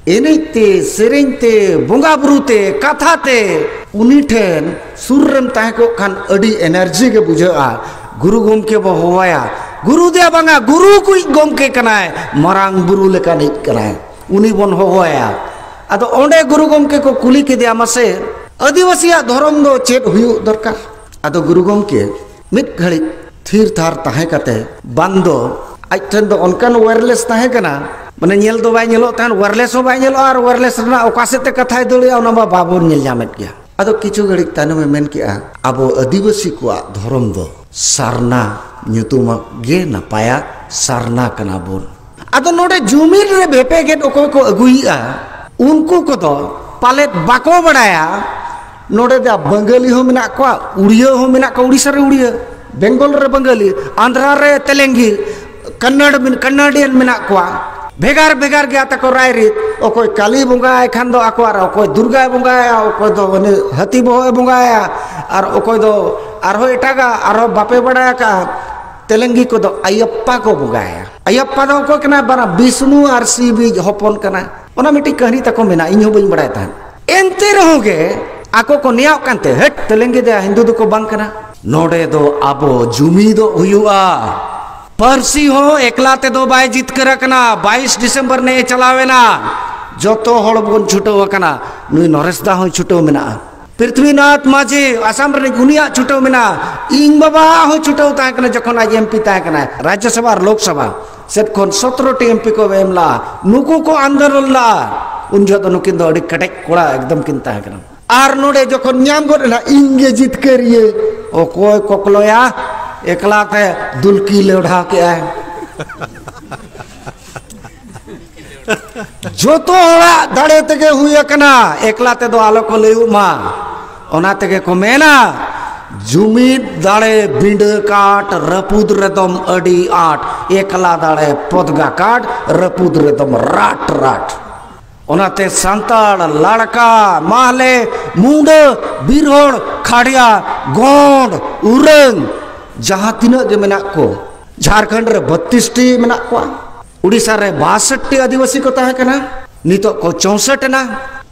ᱮᱱᱮᱡ ᱛᱮ, ᱥᱮᱨᱮᱧ ᱛᱮ, ᱵᱚᱸᱜᱟ ᱵᱩᱨᱩ ᱛᱮ, ᱠᱟᱛᱷᱟ ᱛᱮ ᱩᱱᱤ ᱴᱷᱮᱱ ᱥᱩᱨ ᱨᱮᱢ ᱛᱟᱦᱮᱸ ᱠᱚᱜ ᱠᱷᱟᱱ ᱟᱹᱰᱤ ᱮᱱᱟᱨᱡᱤ ᱜᱮ ᱵᱩᱡᱷᱟᱹᱜᱼᱟ᱾ ᱜᱩᱨᱩ ᱜᱚᱢᱠᱮ ᱵᱚ ᱦᱚᱦᱚᱣᱟᱭᱟ, ᱜᱩᱨᱩ ᱫᱮᱭᱟ ᱵᱟᱝᱟ, ᱜᱩᱨᱩ ᱠᱩᱡ ᱜᱚᱢᱠᱮ ᱠᱟᱱᱟᱭ, ᱢᱟᱨᱟᱝ ᱵᱩᱨᱩ ᱞᱮᱠᱟᱱᱤᱡ ᱠᱟᱱᱟᱭ, ᱩᱱᱤ ᱵᱚᱱ ᱦᱚᱦᱚᱣᱟᱭᱟ᱾ ᱟᱫᱚ ᱚᱸᱰᱮ ᱜᱩᱨᱩ ᱜᱚᱢᱠᱮ ᱠᱚ ᱠᱩᱞᱤ ᱠᱮᱫᱮᱭᱟ, ᱢᱟᱥᱮ ᱟᱹᱫᱤᱵᱟᱹᱥᱤᱭᱟᱜ ᱫᱷᱚᱨᱚᱢ ᱫᱚ ᱪᱮᱫ ᱦᱩᱭᱩᱜ ᱫᱚᱨᱠᱟᱨ? ᱟᱫᱚ ᱜᱩᱨᱩ ᱜᱚᱢᱠᱮ ᱢᱤᱫ ᱜᱷᱟᱹᱲᱤᱡ ᱛᱷᱤᱨ ᱛᱷᱟᱨ ᱛᱟᱦᱮᱸ ᱠᱟᱛᱮ, ᱵᱟᱝ ᱫᱚ ᱟᱡ ᱴᱷᱮᱱ ᱫᱚ ᱚᱱᱠᱟᱱ ᱣᱟᱭᱟᱨᱞᱮᱥ ᱛᱟᱦᱮᱸ ᱠᱟᱱᱟ, ᱢᱟᱱᱮ ᱧᱮᱞ ᱫᱚ ᱵᱟᱭ ᱧᱮᱞᱚᱜ ᱛᱟᱦᱮᱸᱱ, ᱣᱟᱭᱟᱨᱞᱮᱥ ᱦᱚᱸ ᱵᱟᱭ ᱧᱮᱞᱚᱜᱼᱟ ᱟᱨ ᱣᱟᱭᱟᱨᱞᱮᱥ ᱨᱮᱱᱟᱜ ᱚᱠᱟ ᱥᱮᱫ ᱛᱮ ᱠᱟᱛᱷᱟᱭ ᱫᱟᱹᱲᱮᱜᱼᱟ ᱚᱱᱟ ᱢᱟ ᱵᱟᱵᱚᱱ ᱧᱮᱞ ᱧᱟᱢᱮᱫ ᱜᱮᱭᱟ᱾ ᱟᱫᱚ ᱠᱤᱪᱷᱩ ᱜᱷᱟᱹᱲᱤᱡ ᱛᱟᱭᱱᱚᱢᱮ ᱢᱮᱱ ᱠᱮᱜᱼᱟ, ᱟᱵᱚ ᱟᱹᱫᱤᱵᱟᱹᱥᱤ ᱠᱚᱣᱟᱜ ᱫᱷᱚᱨᱚᱢ ᱫᱚ ᱥᱟᱨᱱᱟ ᱧᱩᱛᱩᱢᱟᱜ ᱜᱮ ᱱᱟᱯᱟᱭᱟ, ᱥᱟᱨᱱᱟ ᱠᱟᱱᱟ ᱵᱚᱱ᱾ ᱟᱫᱚ ᱱᱚᱰᱮ ᱡᱩᱢᱤᱫ ᱨᱮ ᱵᱷᱮᱯᱮᱜᱮᱫ ᱚᱠᱚᱭ ᱠᱚ ᱟᱹᱜᱩᱭᱮᱜᱼᱟ, ᱩᱱᱠᱩ ᱠᱚᱫᱚ ᱯᱟᱞᱮᱫ ᱵᱟᱠᱚ ᱵᱟᱲᱟᱭᱟ ᱱᱚᱰᱮ ᱫᱚ ᱵᱟᱝᱜᱟᱞᱤ ᱦᱚᱸ ᱢᱮᱱᱟᱜ ᱠᱚᱣᱟ, ᱩᱲᱤᱭᱟᱹ ᱦᱚᱸ ᱢᱮᱱᱟᱜ ᱠᱚᱣᱟ, ᱩᱲᱤᱥᱥᱟ ᱨᱮ ᱩᱲᱤᱭᱟᱹ, ᱵᱮᱝᱜᱚᱞ ᱨᱮ ᱵᱟᱝᱜᱟᱞᱤ, ᱟᱱᱫᱷᱨᱟ ᱨᱮ ᱛᱮᱞᱮᱝᱜᱤ, ᱠᱟᱱᱱᱟᱲ ᱢᱮᱱ-, ᱠᱟᱱᱱᱟᱰᱤᱭᱟᱱ ᱢᱮᱱᱟᱜ ᱠᱚᱣᱟ᱾ ᱵᱷᱮᱜᱟᱨ ᱵᱷᱮᱜᱟᱨ ᱜᱮᱭᱟ ᱛᱟᱠᱚ ᱨᱟᱭᱨᱤᱛ᱾ ᱚᱠᱚᱭ ᱠᱟᱞᱤ ᱵᱚᱸᱜᱟᱭ ᱠᱷᱟᱱ ᱫᱚ ᱟᱠᱚ, ᱟᱨ ᱚᱠᱚᱭ ᱫᱩᱨᱜᱟᱭ ᱵᱚᱸᱜᱟᱭᱟ, ᱚᱠᱚᱭ ᱫᱚ ᱩᱱᱤ ᱦᱟᱹᱛᱤ ᱵᱚᱦᱚᱜ ᱮ ᱵᱚᱸᱜᱟᱭᱟ, ᱟᱨ ᱚᱠᱚᱭ ᱫᱚ ᱟᱨᱦᱚᱸ ᱮᱴᱟᱜᱟᱜ, ᱟᱨᱦᱚᱸ ᱵᱟᱯᱮ ᱵᱟᱲᱟᱭ ᱟᱠᱟᱫᱼᱟ᱾ ᱛᱮᱞᱮᱝᱜᱤ ᱠᱚᱫᱚ ᱟᱭᱟᱯᱯᱟ ᱠᱚ ᱵᱚᱸᱜᱟᱭᱟ᱾ ᱟᱭᱟᱯᱯᱟ ᱫᱚ ᱚᱠᱚᱭ ᱠᱟᱱᱟᱭ? ᱵᱟᱱᱟ ᱵᱤᱥᱱᱩ ᱟᱨ ᱥᱤᱵᱤᱡ ᱦᱚᱯᱚᱱ ᱠᱟᱱᱟᱭ᱾ ᱚᱱᱟ ᱢᱤᱫᱴᱤᱡ ᱠᱟᱹᱦᱱᱤ ᱛᱟᱠᱚ ᱢᱮᱱᱟᱜᱼᱟ, ᱤᱧ ᱦᱚᱸ ᱵᱟᱹᱧ ᱵᱟᱲᱟᱭ ᱛᱟᱦᱮᱸᱫ᱾ ᱮᱱᱛᱮ ᱨᱮᱦᱚᱸ ᱜᱮ ᱟᱠᱚ ᱠᱚ ᱱᱮᱭᱟᱣᱜ ᱠᱟᱱᱛᱮ, ᱦᱮᱴ, ᱛᱮᱞᱮᱝᱜᱤ ᱫᱚ ᱦᱤᱱᱫᱩ ᱫᱚᱠᱚ ᱵᱟᱝ ᱠᱟᱱᱟ᱾ ᱱᱚᱰᱮ ᱫᱚ ᱟᱵᱚ ᱡᱩᱢᱤᱫᱚᱜ ᱦᱩᱭᱩᱜᱼᱟ᱾ ᱯᱟᱹᱨᱥᱤ ᱦᱚᱸ ᱮᱠᱞᱟ ᱛᱮᱫᱚ ᱵᱟᱭ ᱡᱤᱛᱠᱟᱹᱨ ᱟᱠᱟᱱᱟ᱾ ᱵᱟᱭᱤᱥ ᱰᱤᱥᱮᱢᱵᱚᱨ ᱱᱮᱜᱼᱮ ᱪᱟᱞᱟᱣᱮᱱᱟ, ᱡᱚᱛᱚ ᱦᱚᱲ ᱵᱚᱱ ᱪᱷᱩᱴᱟᱹᱣ ᱟᱠᱟᱱᱟ᱾ ᱱᱩᱭ ᱱᱚᱨᱮᱥ ᱫᱟ ᱦᱚᱸᱭ ᱪᱷᱩᱴᱟᱹᱣ ᱢᱮᱱᱟᱜᱼᱟ, ᱯᱨᱤᱛᱷᱵᱤᱱᱟᱛᱷ ᱢᱟᱹᱡᱷᱤ ᱟᱥᱟᱢ ᱨᱤᱱᱤᱡ, ᱩᱱᱤᱭᱟᱜ ᱪᱷᱩᱴᱟᱹᱣ ᱢᱮᱱᱟᱜᱼᱟ᱾ ᱤᱧ ᱵᱟᱵᱟᱣᱟᱜ ᱦᱚᱸ ᱪᱷᱩᱴᱟᱹᱣ ᱛᱟᱦᱮᱸ ᱠᱟᱱᱟ ᱡᱚᱠᱷᱚᱱ ᱟᱡ ᱮᱢ ᱯᱤ ᱛᱟᱦᱮᱸ ᱠᱟᱱᱟᱭ, ᱨᱟᱡᱽᱡᱚ ᱥᱚᱵᱷᱟ ᱟᱨ ᱞᱳᱠ ᱥᱚᱵᱷᱟ ᱥᱮᱫ ᱠᱷᱚᱱ ᱥᱚᱛᱨᱚ ᱴᱤ ᱮᱢ ᱯᱤ ᱠᱚ ᱮᱢ ᱞᱟᱜᱼᱟ᱾ ᱱᱩᱠᱩ ᱠᱚ ᱟᱱᱫᱳᱞᱚᱱ ᱞᱟᱜᱼᱟ᱾ ᱩᱱ ᱡᱚᱦᱚᱜ ᱫᱚ ᱱᱩᱠᱤᱱ ᱫᱚ ᱟᱹᱰᱤ ᱠᱮᱴᱮᱡ ᱠᱚᱲᱟ ᱮᱠᱫᱚᱢ ᱠᱤᱱ ᱛᱟᱦᱮᱸ ᱠᱟᱱᱟ᱾ ᱟᱨ ᱱᱚᱰᱮ ᱡᱚᱠᱷᱚᱱ ᱧᱟᱢ ᱜᱚᱫ ᱮᱱᱟ, ᱤᱧ ᱜᱮ ᱡᱤᱛᱠᱟᱹᱨᱤᱭᱟᱹ, ᱚᱠᱚᱭ ᱠᱚᱠᱞᱚᱭᱟ? ᱮᱠᱞᱟ ᱛᱮ ᱫᱩᱞᱠᱤ ᱞᱮᱣᱰᱷᱟ ᱠᱮᱜᱼᱟᱭ᱾ ᱡᱚᱛᱚ ᱦᱚᱲᱟᱜ ᱫᱟᱲᱮ ᱛᱮᱜᱮ ᱦᱩᱭ ᱟᱠᱟᱱᱟ, ᱮᱠᱞᱟ ᱛᱮᱫᱚ ᱟᱞᱚ ᱠᱚ ᱞᱟᱹᱭᱩᱜ ᱢᱟ᱾ ᱚᱱᱟ ᱛᱮᱜᱮ ᱠᱚ ᱢᱮᱱᱟ, ᱡᱩᱢᱤᱫ ᱫᱟᱲᱮ ᱵᱤᱸᱰᱟᱹ ᱠᱟᱴ, ᱨᱟᱹᱯᱩᱫ ᱨᱮᱫᱚᱢ ᱟᱹᱰᱤ ᱟᱸᱴ᱾ ᱮᱠᱞᱟ ᱫᱟᱲᱮ ᱯᱚᱫᱽᱜᱟ ᱠᱟᱴ, ᱨᱟᱹᱯᱩᱫ ᱨᱮᱫᱚᱢ ᱨᱟᱴ ᱨᱟᱴ᱾ ᱚᱱᱟᱛᱮ ᱥᱟᱱᱛᱟᱲ, ᱞᱟᱲᱠᱟ, ᱢᱟᱦᱞᱮ, ᱢᱩᱰᱟᱹ, ᱵᱤᱨ ᱦᱚᱲ, ᱠᱷᱟᱰᱭᱟ, ᱜᱚᱸᱰ, ᱩᱨᱟᱹᱝ, ᱡᱟᱦᱟᱸ ᱛᱤᱱᱟᱹᱜ ᱜᱮ ᱢᱮᱱᱟᱜ ᱠᱚ, ᱡᱷᱟᱲᱠᱷᱚᱸᱰ ᱨᱮ ᱵᱚᱛᱛᱨᱤᱥ ᱴᱤ ᱢᱮᱱᱟᱜ ᱠᱚᱣᱟ, ᱩᱲᱤᱥᱥᱟ ᱨᱮ ᱵᱟᱥᱚᱴ ᱴᱤ ᱟᱹᱫᱤᱵᱟᱹᱥᱤ ᱠᱚ ᱛᱟᱦᱮᱸ ᱠᱟᱱᱟ, ᱱᱤᱛᱚᱜ ᱠᱚ ᱪᱳᱥᱚᱴ ᱮᱱᱟ᱾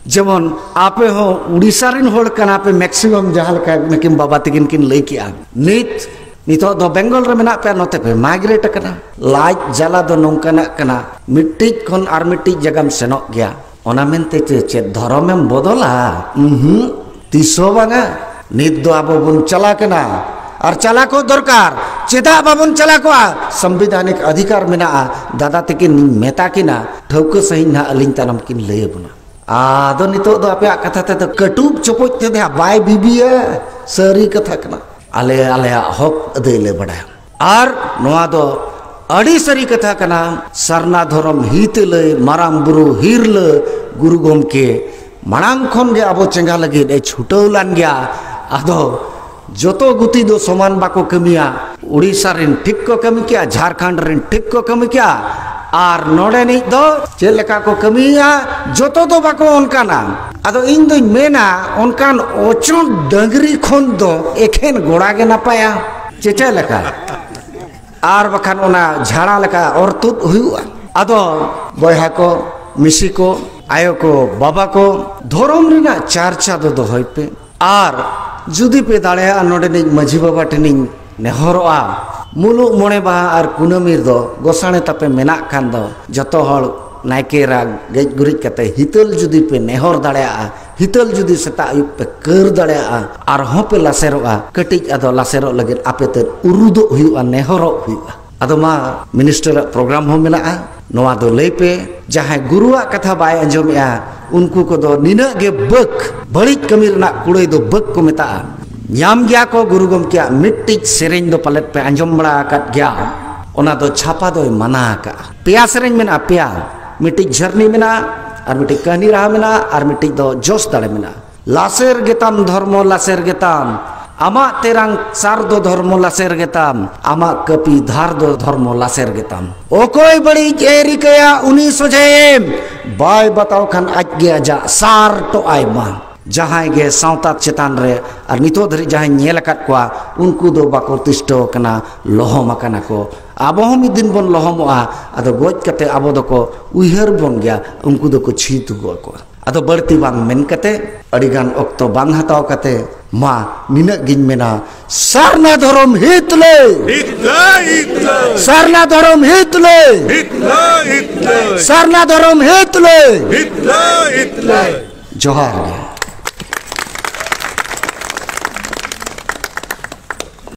ᱡᱮᱢᱚᱱ ᱟᱯᱮ ᱦᱚᱸ ᱩᱲᱤᱥᱥᱟ ᱨᱮᱱ ᱦᱚᱲ ᱠᱟᱱᱟ ᱯᱮ, ᱢᱮᱠᱥᱤᱢᱟᱢ ᱡᱟᱦᱟᱸ ᱞᱮᱠᱟ ᱱᱩᱠᱤᱱ ᱵᱟᱵᱟ ᱛᱟᱹᱠᱤᱱ ᱠᱤᱱ ᱞᱟᱹᱭ ᱠᱮᱜᱼᱟ, ᱱᱤᱛ, ᱱᱤᱛᱚᱜ ᱫᱚ ᱵᱮᱝᱜᱚᱞ ᱨᱮ ᱢᱮᱱᱟᱜ ᱯᱮᱭᱟ, ᱱᱚᱛᱮ ᱯᱮ ᱢᱟᱭᱜᱨᱮᱴ ᱟᱠᱟᱱᱟ᱾ ᱞᱟᱡ ᱡᱟᱞᱟ ᱫᱚ ᱱᱚᱝᱠᱟᱱᱟᱜ ᱠᱟᱱᱟ, ᱢᱤᱫᱴᱤᱡ ᱠᱷᱚᱱ ᱟᱨ ᱢᱤᱫᱴᱤᱡ ᱡᱟᱭᱜᱟᱢ ᱥᱮᱱᱚᱜ ᱜᱮᱭᱟ, ᱚᱱᱟ ᱢᱮᱱᱛᱮ ᱪᱮ-, ᱪᱮᱫ ᱫᱷᱚᱨᱚᱢᱮᱢ ᱵᱚᱫᱚᱞᱟ? ᱩᱸᱦᱩᱸ, ᱛᱤᱥ ᱦᱚᱸ ᱵᱟᱝᱟ᱾ ᱱᱤᱛ ᱫᱚ ᱟᱵᱚ ᱵᱚᱱ ᱪᱟᱞᱟ ᱠᱟᱱᱟ, ᱟᱨ ᱪᱟᱞᱟ ᱠᱚ ᱫᱚᱨᱠᱟᱨ᱾ ᱪᱮᱫᱟᱜ ᱵᱟᱵᱚᱱ ᱪᱟᱞᱟ ᱠᱚᱜᱼᱟ? ᱥᱚᱝᱵᱤᱫᱷᱟᱱᱤᱠ ᱚᱫᱷᱤᱠᱟᱨ ᱢᱮᱱᱟᱜᱼᱟ᱾ ᱫᱟᱫᱟ ᱛᱟᱹᱠᱤᱱ ᱢᱮᱛᱟ ᱠᱤᱱᱟ, ᱴᱷᱟᱹᱣᱠᱟᱹ ᱥᱟᱺᱦᱤᱡ ᱱᱟᱦᱟᱜ ᱟᱹᱞᱤᱧ ᱛᱟᱭᱱᱚᱢ ᱠᱤᱱ ᱞᱟᱹᱭ ᱟᱵᱚᱱᱟ᱾ ᱟᱫᱚ ᱱᱤᱛᱚᱜ ᱫᱚ ᱟᱯᱮᱭᱟᱜ ᱠᱟᱛᱷᱟ ᱛᱮᱫᱚ ᱠᱟᱹᱴᱩᱵ ᱪᱚᱯᱚᱡ ᱛᱮ ᱫᱚ ᱵᱟᱭ ᱵᱤᱵᱤᱭᱟ, ᱥᱟᱹᱨᱤ ᱠᱟᱛᱷᱟ ᱠᱟᱱᱟ᱾ ᱟᱞᱮ ᱟᱞᱮᱭᱟᱜ ᱦᱚᱠ ᱟᱹᱫᱟᱹᱭ ᱞᱮ ᱵᱟᱲᱟᱭᱟ᱾ ᱟᱨ ᱱᱚᱣᱟ ᱫᱚ ᱟᱹᱰᱤ ᱥᱟᱹᱨᱤ ᱠᱟᱛᱷᱟ ᱠᱟᱱᱟ, ᱥᱟᱨᱱᱟ ᱫᱷᱚᱨᱚᱢ ᱦᱤᱛᱟᱹᱞᱟᱹᱭ ᱢᱟᱨᱟᱝ ᱵᱩᱨᱩ ᱦᱤᱨᱞᱟᱹ ᱜᱩᱨᱩ ᱜᱚᱢᱠᱮ ᱢᱟᱲᱟᱝ ᱠᱷᱚᱱ ᱜᱮ ᱟᱵᱚ ᱪᱮᱸᱜᱷᱟ ᱞᱟᱹᱜᱤᱫ ᱮ ᱪᱷᱩᱴᱟᱹᱣ ᱞᱟᱱ ᱜᱮᱭᱟ᱾ ᱟᱫᱚ ᱡᱚᱛᱚ ᱜᱩᱛᱤ ᱫᱚ ᱥᱚᱢᱟᱱ ᱵᱟᱠᱚ ᱠᱟᱹᱢᱤᱭᱟ᱾ ᱩᱲᱤᱥᱥᱟ ᱨᱮᱱ ᱴᱷᱤᱠ ᱠᱚ ᱠᱟᱹᱢᱤ ᱠᱮᱜᱼᱟ, ᱡᱷᱟᱲᱠᱷᱚᱸᱰ ᱨᱮᱱ ᱴᱷᱤᱠ ᱠᱚ ᱠᱟᱹᱢᱤ ᱠᱮᱜᱼᱟ, ᱟᱨ ᱱᱚᱰᱮᱱᱤᱡ ᱫᱚ ᱪᱮᱫ ᱞᱮᱠᱟ ᱠᱚ ᱠᱟᱹᱢᱤᱭᱟ, ᱡᱚᱛᱚ ᱫᱚ ᱵᱟᱠᱚ ᱚᱱᱠᱟᱱᱟ᱾ ᱟᱫᱚ ᱤᱧ ᱫᱚᱧ ᱢᱮᱱᱟ, ᱚᱱᱠᱟᱱ ᱚᱪᱚᱸᱫ ᱰᱟᱹᱝᱨᱤ ᱠᱷᱚᱱ ᱫᱚ ᱮᱠᱷᱮᱱ ᱜᱚᱲᱟ ᱜᱮ ᱱᱟᱯᱟᱭᱟ᱾ ᱪᱮ ᱪᱮᱫ ᱞᱮᱠᱟ? ᱟᱨ ᱵᱟᱠᱷᱟᱱ ᱚᱱᱟ ᱡᱷᱟᱲᱟ ᱞᱮᱠᱟ ᱚᱨ ᱛᱩᱫ ᱦᱩᱭᱩᱜᱼᱟ᱾ ᱟᱫᱚ ᱵᱚᱭᱦᱟ ᱠᱚ, ᱢᱤᱥᱤ ᱠᱚ, ᱟᱭᱳ ᱠᱚ, ᱵᱟᱵᱟ ᱠᱚ, ᱫᱷᱚᱨᱚᱢ ᱨᱮᱱᱟᱜ ᱪᱟᱨᱪᱟ ᱫᱚ ᱫᱚᱦᱚᱭ ᱯᱮ᱾ ᱟᱨ ᱡᱩᱫᱤ ᱯᱮ ᱫᱟᱲᱮᱭᱟᱜᱼᱟ, ᱱᱚᱰᱮᱱᱤᱡ ᱢᱟᱹᱡᱷᱤ ᱵᱟᱵᱟ ᱴᱷᱮᱱᱤᱧ ᱱᱮᱦᱚᱨᱚᱜᱼᱟ, ᱢᱩᱞᱩᱜ ᱢᱚᱬᱮ ᱢᱟᱦᱟ ᱟᱨ ᱠᱩᱱᱟᱹᱢᱤ ᱨᱮᱫᱚ ᱜᱚᱥᱟᱬᱮ ᱛᱟᱯᱮ ᱢᱮᱱᱟᱜ ᱠᱷᱟᱱ ᱫᱚ, ᱡᱚᱛᱚ ᱦᱚᱲ ᱱᱟᱭᱠᱮ ᱮᱨᱟ ᱜᱮᱡ ᱜᱩᱨᱤᱡ ᱠᱟᱛᱮ ᱦᱤᱛᱟᱹᱞ ᱡᱩᱫᱤ ᱯᱮ ᱱᱮᱦᱚᱨ ᱫᱟᱲᱮᱭᱟᱜᱼᱟ, ᱦᱤᱛᱟᱹᱞ ᱡᱩᱫᱤ ᱥᱮᱛᱟᱜ ᱟᱹᱭᱩᱵ ᱯᱮ ᱠᱟᱹᱨ ᱫᱟᱲᱮᱭᱟᱜᱼᱟ, ᱟᱨᱦᱚᱸ ᱯᱮ ᱞᱟᱥᱮᱨᱚᱜᱼᱟ᱾ ᱠᱟᱹᱴᱤᱡ ᱟᱫᱚ ᱞᱟᱥᱮᱨᱚᱜ ᱞᱟᱹᱜᱤᱫ ᱟᱯᱮ ᱛᱮᱫ ᱩᱨᱩᱫᱚᱜ ᱦᱩᱭᱩᱜᱼᱟ, ᱱᱮᱦᱚᱨᱚᱜ ᱦᱩᱭᱩᱜᱼᱟ᱾ ᱟᱫᱚ ᱢᱟ, ᱢᱤᱱᱤᱥᱴᱟᱨᱟᱜ ᱯᱨᱳᱜᱨᱟᱢ ᱦᱚᱸ ᱢᱮᱱᱟᱜᱼᱟ, ᱱᱚᱣᱟ ᱫᱚ ᱞᱟᱹᱭ ᱯᱮ᱾ ᱡᱟᱦᱟᱸᱭ ᱜᱩᱨᱩᱣᱟᱜ ᱠᱟᱛᱷᱟ ᱵᱟᱭ ᱟᱸᱡᱚᱢᱮᱜᱼᱟ, ᱩᱱᱠᱩ ᱠᱚᱫᱚ ᱱᱤᱱᱟᱹᱜ ᱜᱮ ᱵᱟᱹᱠ, ᱵᱟᱹᱲᱤᱡ ᱠᱟᱹᱢᱤ ᱨᱮᱱᱟᱜ ᱠᱩᱲᱟᱹᱭ ᱫᱚ ᱵᱟᱹᱠ ᱠᱚ ᱢᱮᱛᱟᱜᱼᱟ᱾ ᱧᱟᱢ ᱜᱮᱭᱟ ᱠᱚ ᱜᱩᱨᱩ ᱜᱚᱢᱠᱮᱭᱟᱜ ᱢᱤᱫᱴᱤᱡ ᱥᱮᱨᱮᱧ ᱫᱚ ᱯᱟᱞᱮᱫ ᱯᱮ ᱟᱸᱡᱚᱢ ᱵᱟᱲᱟ ᱟᱠᱟᱫ ᱜᱮᱭᱟ, ᱚᱱᱟ ᱫᱚ ᱪᱷᱟᱯᱟ ᱫᱚᱭ ᱢᱟᱱᱟ ᱟᱠᱟᱫᱼᱟ᱾ ᱯᱮᱭᱟ ᱥᱮᱨᱮᱧ ᱢᱮᱱᱟᱜᱼᱟ, ᱯᱮᱭᱟ, ᱢᱤᱫᱴᱤᱡ ᱡᱷᱟᱹᱨᱱᱤ ᱢᱮᱱᱟᱜᱼᱟ, ᱟᱨ ᱢᱤᱫᱴᱤᱡ ᱠᱟᱹᱦᱱᱤ ᱨᱟᱦᱟ ᱢᱮᱱᱟᱜᱼᱟ, ᱟᱨ ᱢᱤᱫᱴᱤᱡ ᱫᱚ ᱡᱚᱥ ᱫᱟᱲᱮ ᱢᱮᱱᱟᱜᱼᱟ᱾ ᱞᱟᱥᱮᱨ ᱜᱮᱛᱟᱢ ᱫᱷᱚᱨᱢᱚ, ᱞᱟᱥᱮᱨ ᱜᱮᱛᱟᱢ, ᱟᱢᱟᱜ ᱛᱮᱨᱟᱝ ᱥᱟᱨ ᱫᱚ ᱫᱷᱚᱨᱢᱚ ᱞᱟᱥᱮᱨ ᱜᱮᱛᱟᱢ, ᱟᱢᱟᱜ ᱠᱟᱹᱯᱤ ᱫᱷᱟᱨ ᱫᱚ ᱫᱷᱚᱨᱢᱚ ᱞᱟᱥᱮᱨ ᱜᱮᱛᱟᱢ᱾ ᱚᱠᱚᱭ ᱵᱟᱹᱲᱤᱡ ᱮ ᱨᱤᱠᱟᱹᱭᱟ, ᱩᱱᱤ ᱥᱚᱡᱷᱮᱭᱮᱢ, ᱵᱟᱭ ᱵᱟᱛᱟᱣ ᱠᱷᱟᱱ ᱟᱡ ᱜᱮ ᱟᱡᱟᱜ ᱥᱟᱨ ᱴᱚᱜ ᱟᱭ ᱢᱟ᱾ ᱡᱟᱦᱟᱸᱭ ᱜᱮ ᱥᱟᱶᱛᱟ ᱪᱮᱛᱟᱱ ᱨᱮ ᱟᱨ ᱱᱤᱛᱚᱜ ᱫᱷᱟᱹᱨᱤᱡ ᱡᱟᱦᱟᱸᱭ ᱧᱮᱞ ᱟᱠᱟᱫ ᱠᱚᱣᱟ, ᱩᱱᱠᱩ ᱫᱚ ᱵᱟᱠᱚ ᱛᱤᱥᱴᱟᱹᱣ ᱟᱠᱟᱱᱟ, ᱞᱚᱦᱚᱢ ᱟᱠᱟᱱᱟ ᱠᱚ᱾ ᱟᱵᱚ ᱦᱚᱸ ᱢᱤᱫ ᱫᱤᱱ ᱵᱚᱱ ᱞᱚᱦᱚᱢᱚᱜᱼᱟ, ᱟᱫᱚ ᱜᱚᱡ ᱠᱟᱛᱮ ᱟᱵᱚ ᱫᱚᱠᱚ ᱩᱭᱦᱟᱹᱨ ᱵᱚᱱ ᱜᱮᱭᱟ, ᱩᱱᱠᱩ ᱫᱚᱠᱚ ᱪᱷᱤ ᱛᱩᱜᱩ ᱟᱠᱚᱣᱟ᱾ ᱟᱫᱚ ᱵᱟᱹᱲᱛᱤ ᱵᱟᱝ ᱢᱮᱱ ᱠᱟᱛᱮ, ᱟᱹᱰᱤ ᱜᱟᱱ ᱚᱠᱛᱚ ᱵᱟᱝ ᱦᱟᱛᱟᱣ ᱠᱟᱛᱮ, ᱢᱟ ᱱᱤᱱᱟᱹᱜ ᱜᱤᱧ ᱢᱮᱱᱟ, ᱥᱟᱨᱱᱟ ᱫᱷᱚᱨᱚᱢ ᱦᱤᱛ ᱞᱟᱹᱭ, ᱦᱤᱛᱞᱟᱹᱭ ᱦᱤᱛᱞᱟᱹᱭ ᱥᱟᱨᱱᱟ ᱫᱷᱚᱨᱚᱢ ᱦᱤᱛ ᱞᱟᱹᱭ, ᱦᱤᱛᱞᱟᱹᱭ ᱦᱤᱛᱞᱟᱹᱭ ᱥᱟᱨᱱᱟ ᱫᱷᱚᱨᱚᱢ ᱦᱤᱛ ᱞᱟᱹᱭ᱾ ᱦᱤᱛᱞᱟᱹᱭ ᱦᱤᱛᱞᱟᱹᱭ ᱡᱚᱦᱟᱨ ᱜᱮ᱾